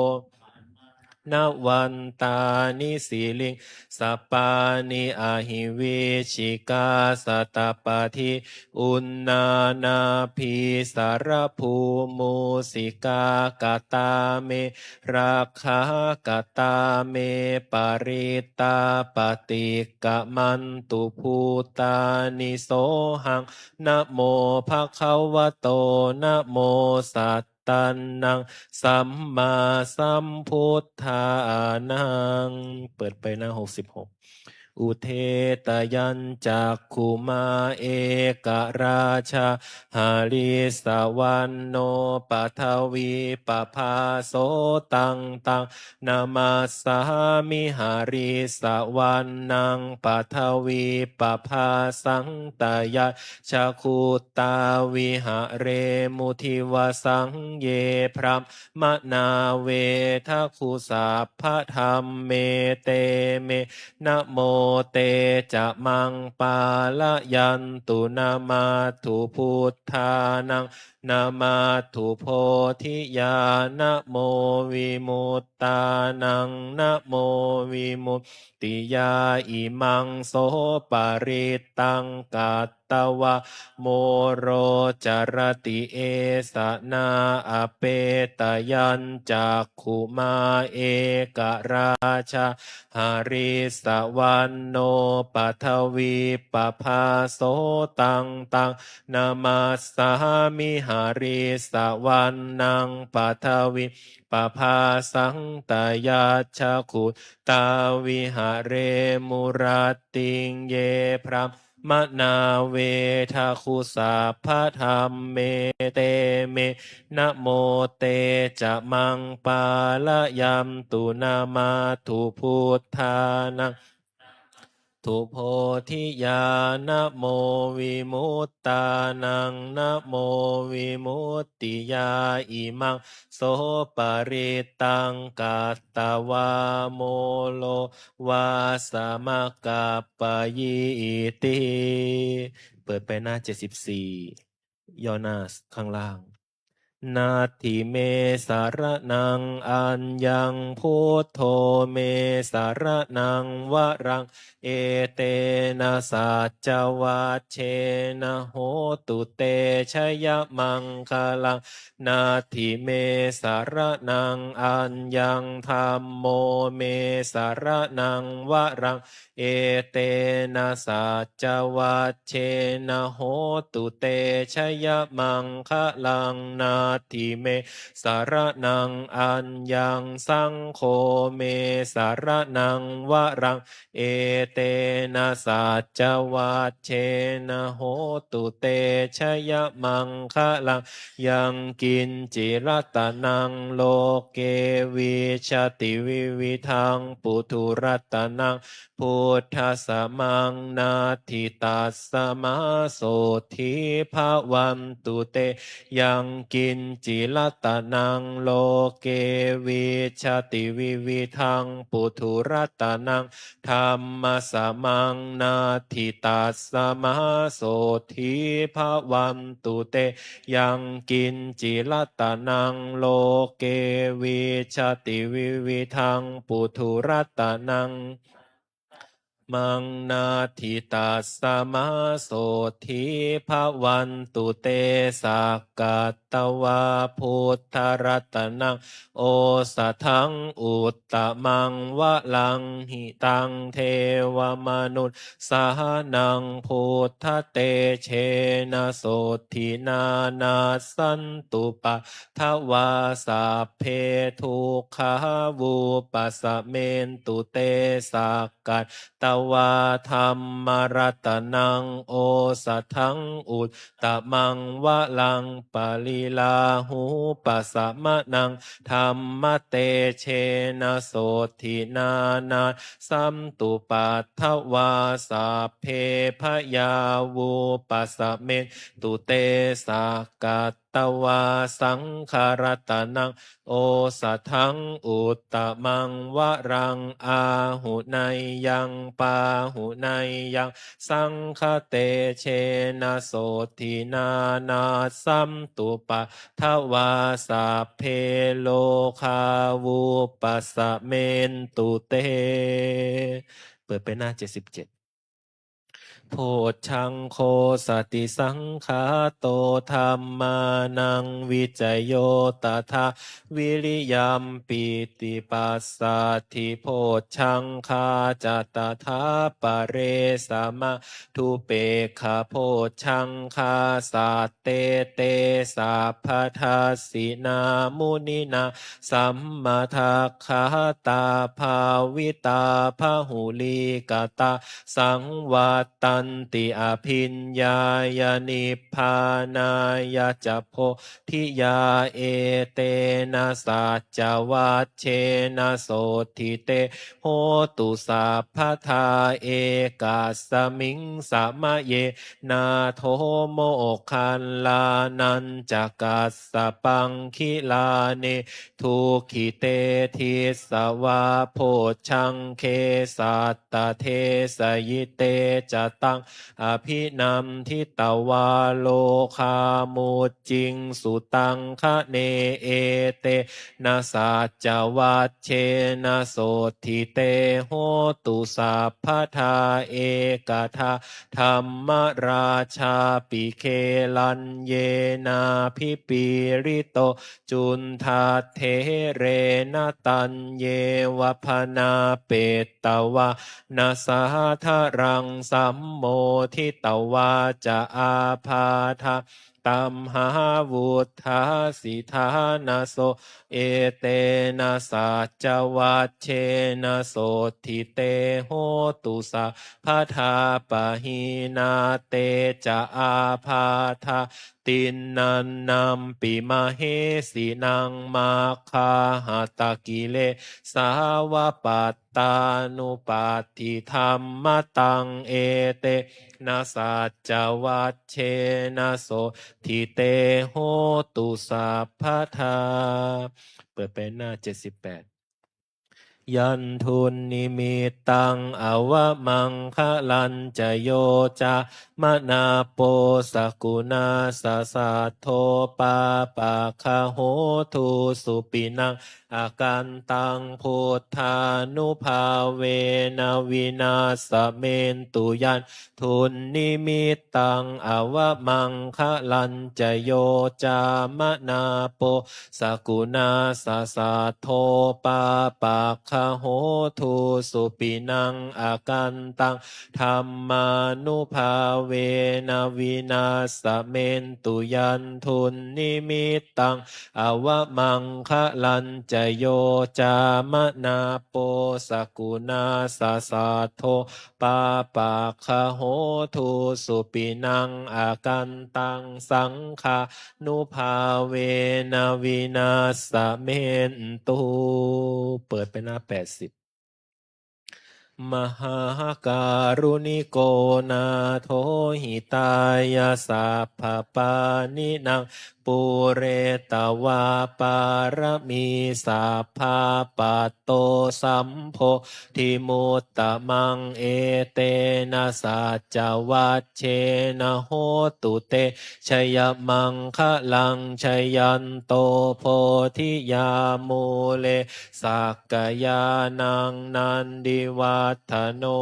navantāni siriṃsapāni ahi vicchikā satapadī uṇṇānābhī sarabū mūsikā. Katā me rakkhā katā me parittā paṭikkamantu bhūtāni. Sohaṃ namo bhagavato namo sat Sammāsambuddhānaṃ. เปิดไปหน้าหกสิบหก Udetayañcakkhumā ekarājā harissavaṇṇo paṭhavippabhāso taṃ taṃ namassāmi harissavaṇṇaṃ paṭhavippabhāsaṃ tayajja guttā viharemu divasaṃ. Ye brāhmaṇā vedagu sabbadhamme te me namo te ca maṃ pālayantu. Namatthu buddhānaṃ namatthu bodhiyā namo vimuttānaṃ namo vimuttiyā. Imaṃ so parittaṃ katvā moro carati esanā. Apetayañcakkhumā ekarājā harissavaṇṇo paṭhavippabhāso taṃ taṃ namassāmi harissavaṇṇaṃ paṭhavippabhāsaṃ tayajja guttā viharemu rattiṃ. Ye brāhmaṇā vedagu sabbadhamme te me namo te ca maṃ pālayantu. Namatthu buddhānaṃ namatthu bodhiyā namo vimuttānaṃ namo vimuttiyā. Imaṃ so parittaṃ katvā moro vāsamakappayīti. เปิดไปหน้าเจ็ดสิบสี่ ย่อหน้าข้างล่าง Natthi me saraṇaṃ aññaṃ buddho me saraṇaṃ varaṃ etena saccavajjena hotu te jayamaṅgalaṃ. Natthi me saraṇaṃ aññaṃ dhammo me saraṇaṃ varaṃ etena saccavajjena hotu te jayamaṅgalaṃ. Natthi me saraṇaṃ aññaṃ saṅgho me saraṇaṃ varaṃ etena saccavajjena hotu te jayamaṅgalaṃ. Yaṅkiñci ratanaṃ loke vijjati vividhaṃ puthu ratanaṃ buddhasamaṃ natthi tasmā sotthī bhavantu te. Yaṅkiñci ratanaṃ loke vijjati vividhaṃ puthu ratanaṃ dhammasamaṃ natthi tasmā sotthī bhavantu te. Yaṅkiñci ratanaṃ loke vijjati vividhaṃ puthu ratanaṃ maṃ natthi tasmā sotthī bhavantu te. Sakkatvā buddharatanaṃ osathaṃ uttamaṃ varaṃ hitaṃ devamanussānaṃ buddhatejena sotthinā nassantupaddavā sabbe dukkhā vūpasamentu te. Sakkatvā dhammaratanaṃ osathaṃ uttamaṃ varaṃ pariḷāhūpasamanaṃ dhammatejena sotthinā nassantupaddavā sabbe bhayā vūpasamentu te. Sakkatvā saṅgharatanaṃ osathaṃ uttamaṃ varaṃ āhuneyyaṃ pāhuneyyaṃ saṅghatejena sotthinā nassantupaddavā sabbe rogā vūpasamentu te. เปิดไปหน้าเจ็ดสิบเจ็ด Bojjhaṅgo satisaṅkhāto dhammānaṃ vicayo tathā viriyampītipassaddhi bojjhaṅgā ca tathāpare samādhupekkhabojjhaṅgā sattete sabbadassinā muninā sammadakkhātā bhāvitā bahulīkatā saṃvattanti abhiññāya nibbānāya ca bodhiyā. Etena saccavajjena sotthi te hotu sabbadā. Ekasmiṃ samaye nātho moggallānañca kassapaṃ gilāne dukkhite disvā bojjhaṅge satta desayi. Te ca taṃ abhinanditvā rogā mucciṃsu taṅkhaṇe. Etena saccavajjena sotthi te hotu sabbadā. Ekadā dhammarājāpi gelaññenābhipīḷito cundattherena taññeva bhaṇāpetvāna sādaraṃ sammoditvā ca ābādhā tamhā vuṭṭhāsi ṭhānaso. Etena saccavajjena sotthi te hotu sabbadā. Pahīnā te ca ābādhā tiṇṇannampi mahesinaṃ maggāhatakilesā va pattānuppattidhammataṃ. Etena saccavajjena sotthi te hotu sabbadā. เปิดไปหน้า เจ็ดสิบแปด Yandunnimittaṃ avamaṅgalañca yo cāmanāpo sakuṇassa saddo pāpaggaho dussupinaṃ akantaṃ buddhānubhāvena vināsamentu. Yandunnimittaṃ avamaṅgalañca yo cāmanāpo sakuṇassa saddo pāpaggaho dussupinaṃ akantaṃ dhammānubhāvena vināsamentu. Yandunnimittaṃ avamaṅgalañca yo cāmanāpo sakuṇassa saddo pāpaggaho dussupinaṃ akantaṃ saṅghānubhāvena vināsamentu. เปิดไปหน้า แปดสิบ Mahākāruṇiko nātho hitāya sabbapāṇinaṃ pūretvā pāramī sabbā patto sambodhimuttamaṃ. Etena saccavajjena hotu te jayamaṅgalaṃ. Jayanto bodhiyā mūle sakyānaṃ nandivaḍḍhano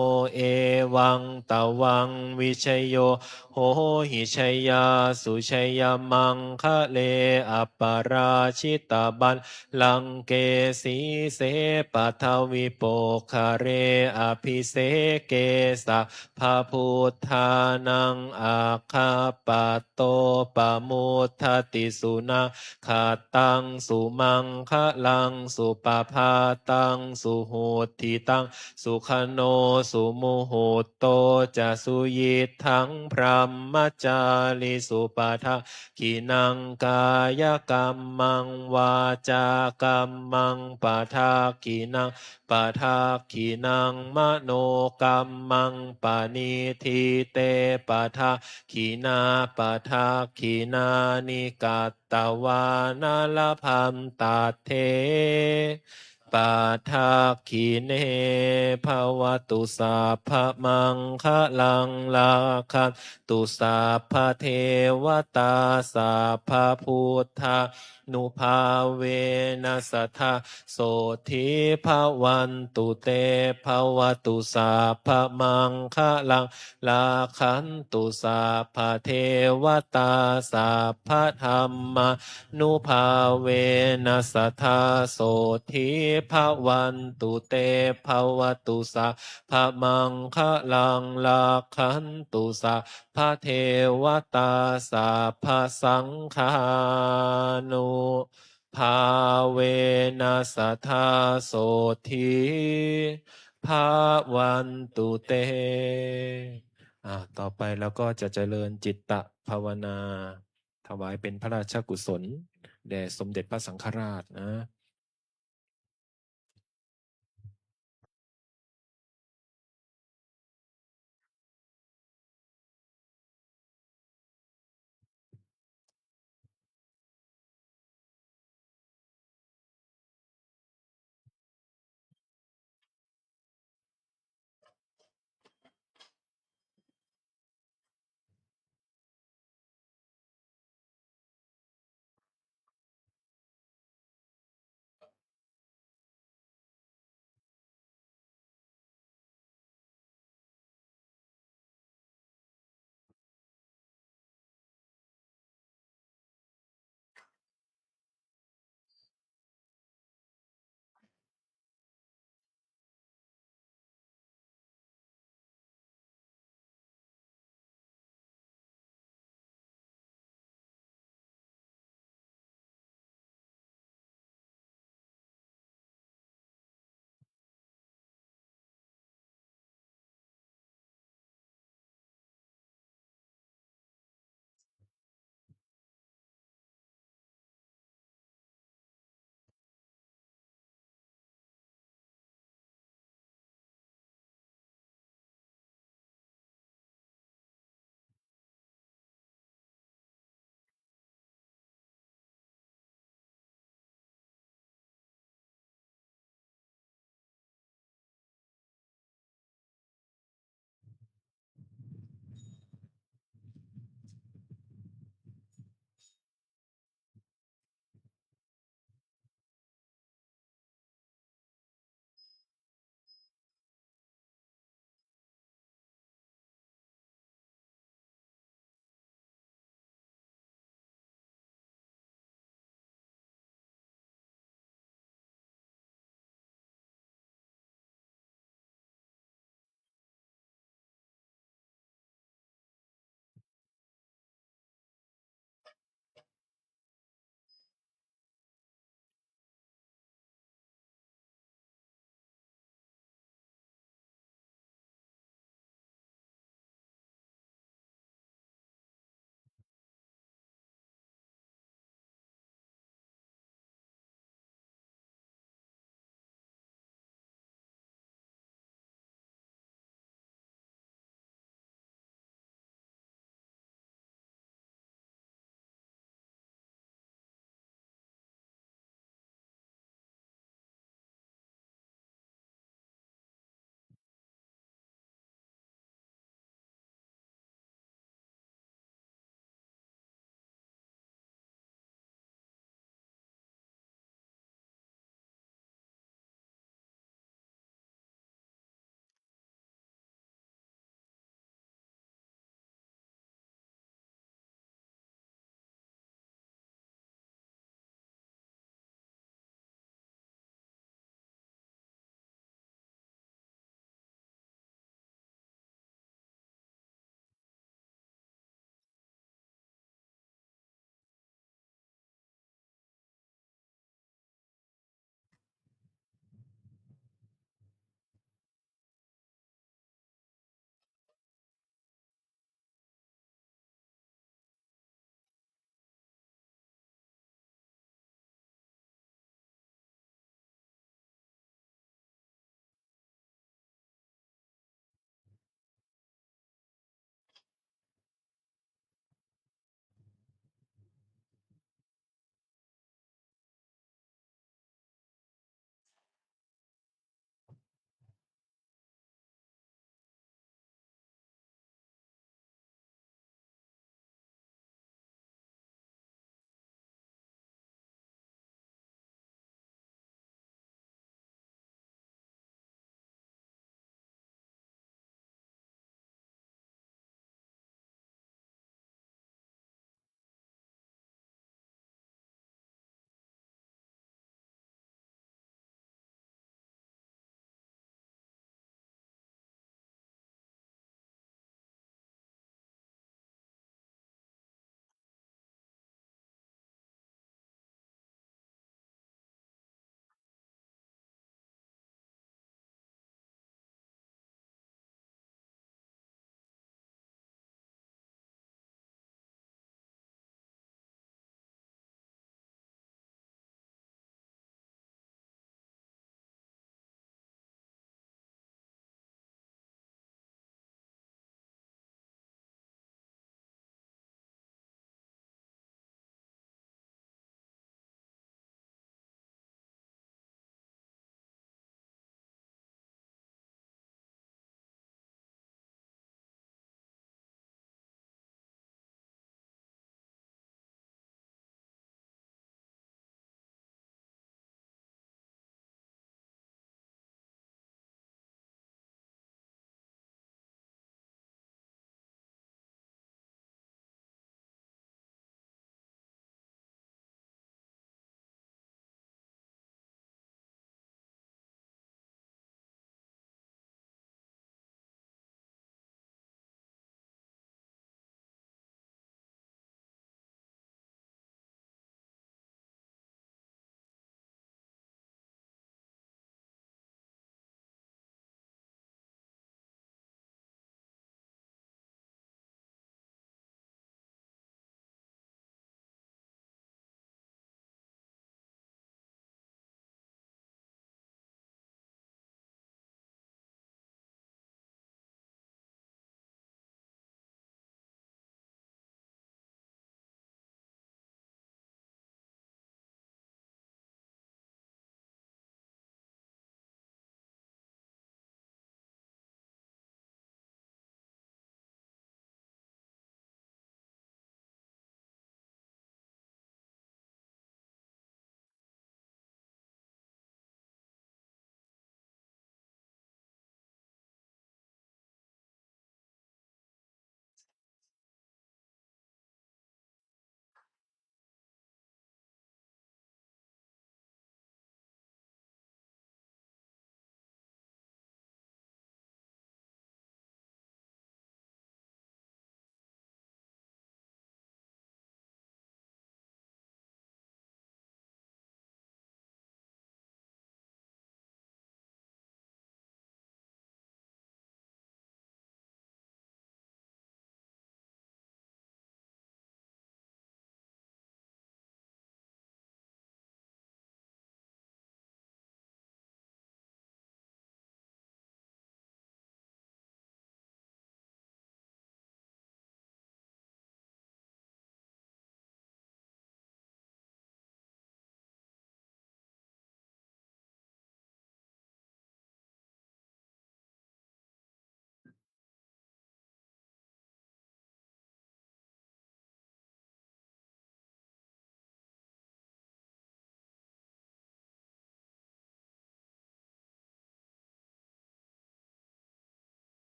evaṃ tvaṃ vijayo hohi jayassu jayamaṅgale aparājitapallaṅke sīse paṭhavipokkhare abhiseke sabbabuddhānaṃ aggappatto pamodati. Sunakkhattaṃ sumaṅgalaṃ supabhātaṃ suhuṭṭhitaṃ sukhaṇo sumuhutto ca suyiṭṭhaṃ brahmacārisu. Padakkhiṇaṃ kāyakammaṃ vācākammaṃ padakkhiṇaṃ padakkhiṇaṃ manokammaṃ paṇidhī te padakkhiṇā padakkhiṇāni katvāna labhantatthe padakkhiṇe. Bhavatu sabbamaṅgalaṃ, rakkhantu sabbadevatā, sabbabuddhānubhāvena sadā sotthī bhavantu te. Bhavatu sabbamaṅgalaṃ, rakkhantu sabbadevatā, sabbadhammānubhāvena sadā sotthī bhavantu te. Bhavatu sabbamaṅgalaṃ, rakkhantu sabbadevatā, sabbasaṅghānu bhāvena sadā sotthī bhavantu te. อ่า ต่อไปเราก็จะเจริญจิตตภาวนา ถวายเป็นพระราชกุศลแด่สมเด็จพระสังฆราชนะ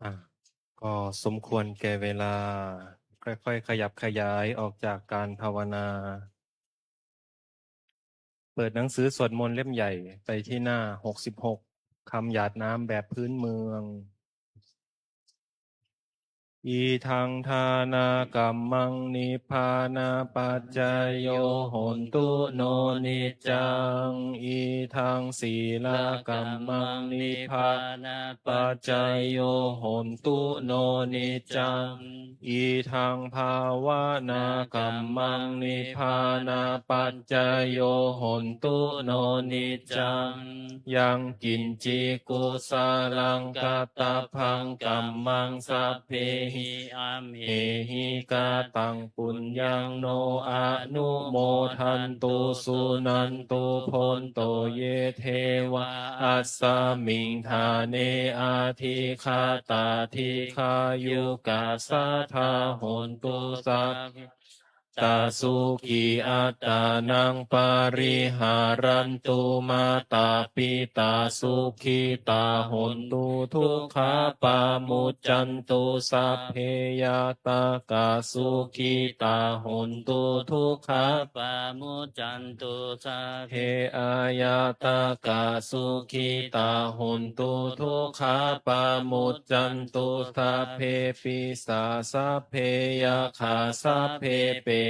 อ่ะ ก็สมควรแก่เวลา ค่อยๆ ขยับขยายออกจากการภาวนา เปิดหนังสือสวดมนต์เล่มใหญ่ไปที่หน้า หกสิบหก คำหยาดน้ำแบบพื้นเมือง Idaṃ dānakammaṃ nibbānapaccayo hontu no niccaṃ. Idaṃ sīlakammaṃ nibbānapaccayo hontu no niccaṃ. Idaṃ bhāvanākammaṃ nibbānapaccayo hontu no niccaṃ. Yaṃ kiñci kusalaṃ kattabbaṃ kammaṃ sabbehi amhehi kataṃ puññaṃ no anumodantu suṇantu bhonto ye devā asmiṃ ṭhāne adhigatā dīghāyukā sadā hontu sabbadā sukhī attānaṃ pariharantu. Mātā pitā sukhitā hontu dukkhā pamuccantu. Sabbe ñātakā sukhitā hontu dukkhā pamuccantu. Sabbe aññātakā sukhitā hontu dukkhā pamuccantu. Sabbe pisā sabbe yakkhā sabbe petā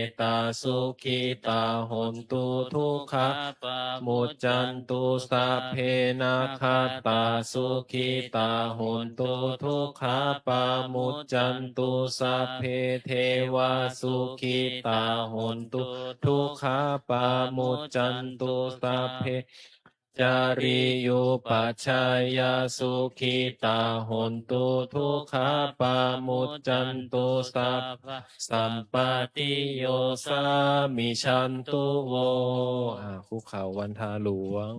sukhitā hontu dukkhā pamuccantu. Sabbe nakkhattā sukhitā hontu dukkhā pamuccantu. Sabbe devā sukhitā hontu dukkhā pamuccantu. Sabbe ācariyupajjhāyā sukhitā hontu dukkhā pamuccantu. Sabbasampattiyo samijjhantu vo. อ่า คุกเข่าวันทาหลวง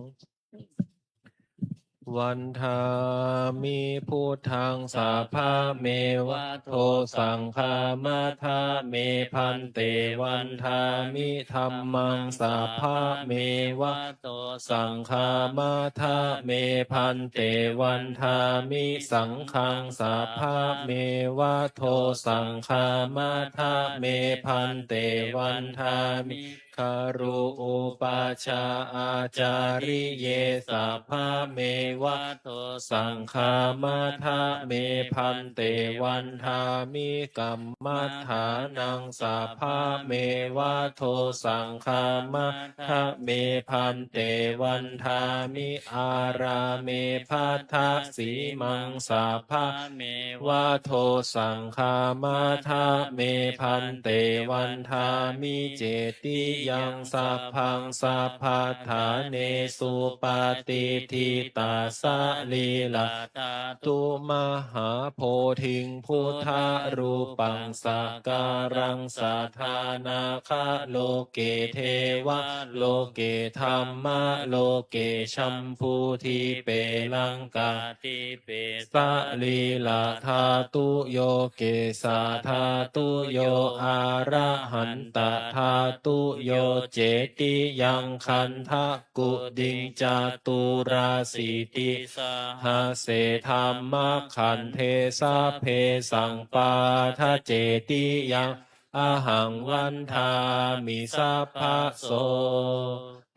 Vandāmi buddhaṃ sabbamevato saṅghaṃ. Vandāmi bhante vandāmi dhammaṃ sabbamevato saṅghaṃ. Vandāmi bhante vandāmi saṅghaṃ sabbamevato saṅghaṃ. Vandāmi bhante vandāmi guru upajjhāyā ācariyese sabbamevato saṅghaṃ. Vandāmi bhante vandāmi kammaṭṭhānaṃ sabbamevato saṅghaṃ. Vandāmi bhante vandāmi ārāme bhaddasīmaṃ sabbamevato saṅghaṃ. Vandāmi bhante vandāmi cetiyaṃ sabbaṃ sabbaṭṭhānesu patiṭṭhitā salīlā dhātu mahābodhiṃ buddharūpaṃ sakalaṃ sadā nāgaloke devaloke dhammaloke jambudīpe laṅkādīpe salīlādhātuyo kesadhātuyo arahantātuyo cetiyaṃ gandha- kuṭiṃ caturāsītisahassi dhammakkhandhe sabbesaṃ paṭicetiyaṃ ahaṃ vandāmi sabbaso.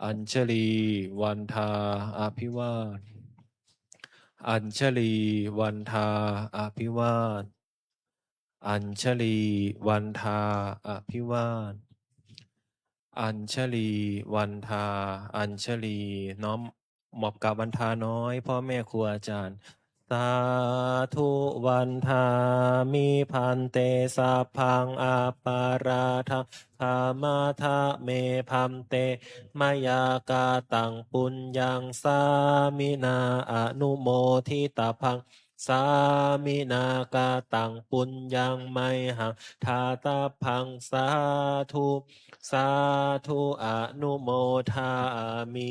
Añjalī vandā abhivād. Añjalī vandā abhivād. Añjalī vandā abhivād. Añjalī vandā añjalī. น้อมมอบกราบวันทาน้อย พ่อแม่ครูอาจารย์ Sādhu vandāmi bhante sabbaṃ aparādhaṃ khamatha me bhante mayā kataṃ puññaṃ sāminā anumoditabbaṃ sāminā kataṃ puññaṃ mayhaṃ dātabbaṃ sādhu sādhu anumodāmi.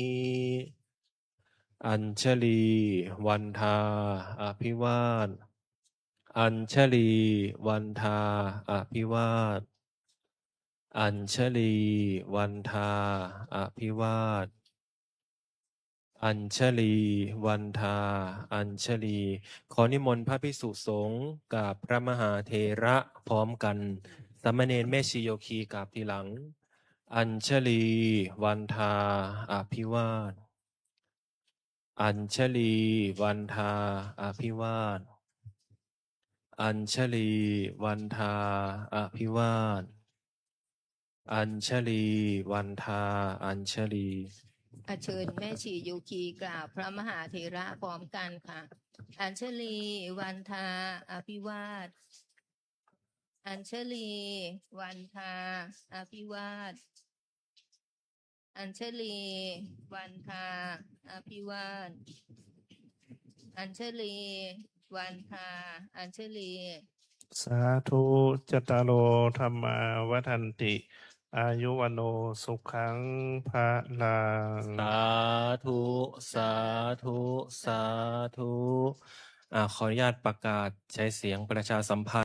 Añjalī vandā abhivād. Añjalī vandā abhivād. Añjalī vandā abhivād. Añjalī vandā añjalī. ขอนิมนต์พระภิกษุสงฆ์กราบพระมหาเถระพร้อมกัน สามเณรแม่ชีโยคีกราบทีหลัง Añjalī vandā abhivād. Añjalī vandā abhivād. Añjalī vandā abhivād. Añjalī vandā añjalī. อ่ะ เชิญแม่ชีโยคีกราบพระมหาเถระพร้อมกันค่ะ Añjalī vandā abhivād. Añjalī vandā abhivād. Añjalī vandā abhivād. Añjalī vandā añjalī. Sādhu. Cattāro dhammā vaḍḍhanti, āyu vaṇṇo sukhaṃ balaṃ. Sādhu, sādhu, sādhu. อ่า ขออนุญาตประกาศใช้เสียงประชาสัมพันธ์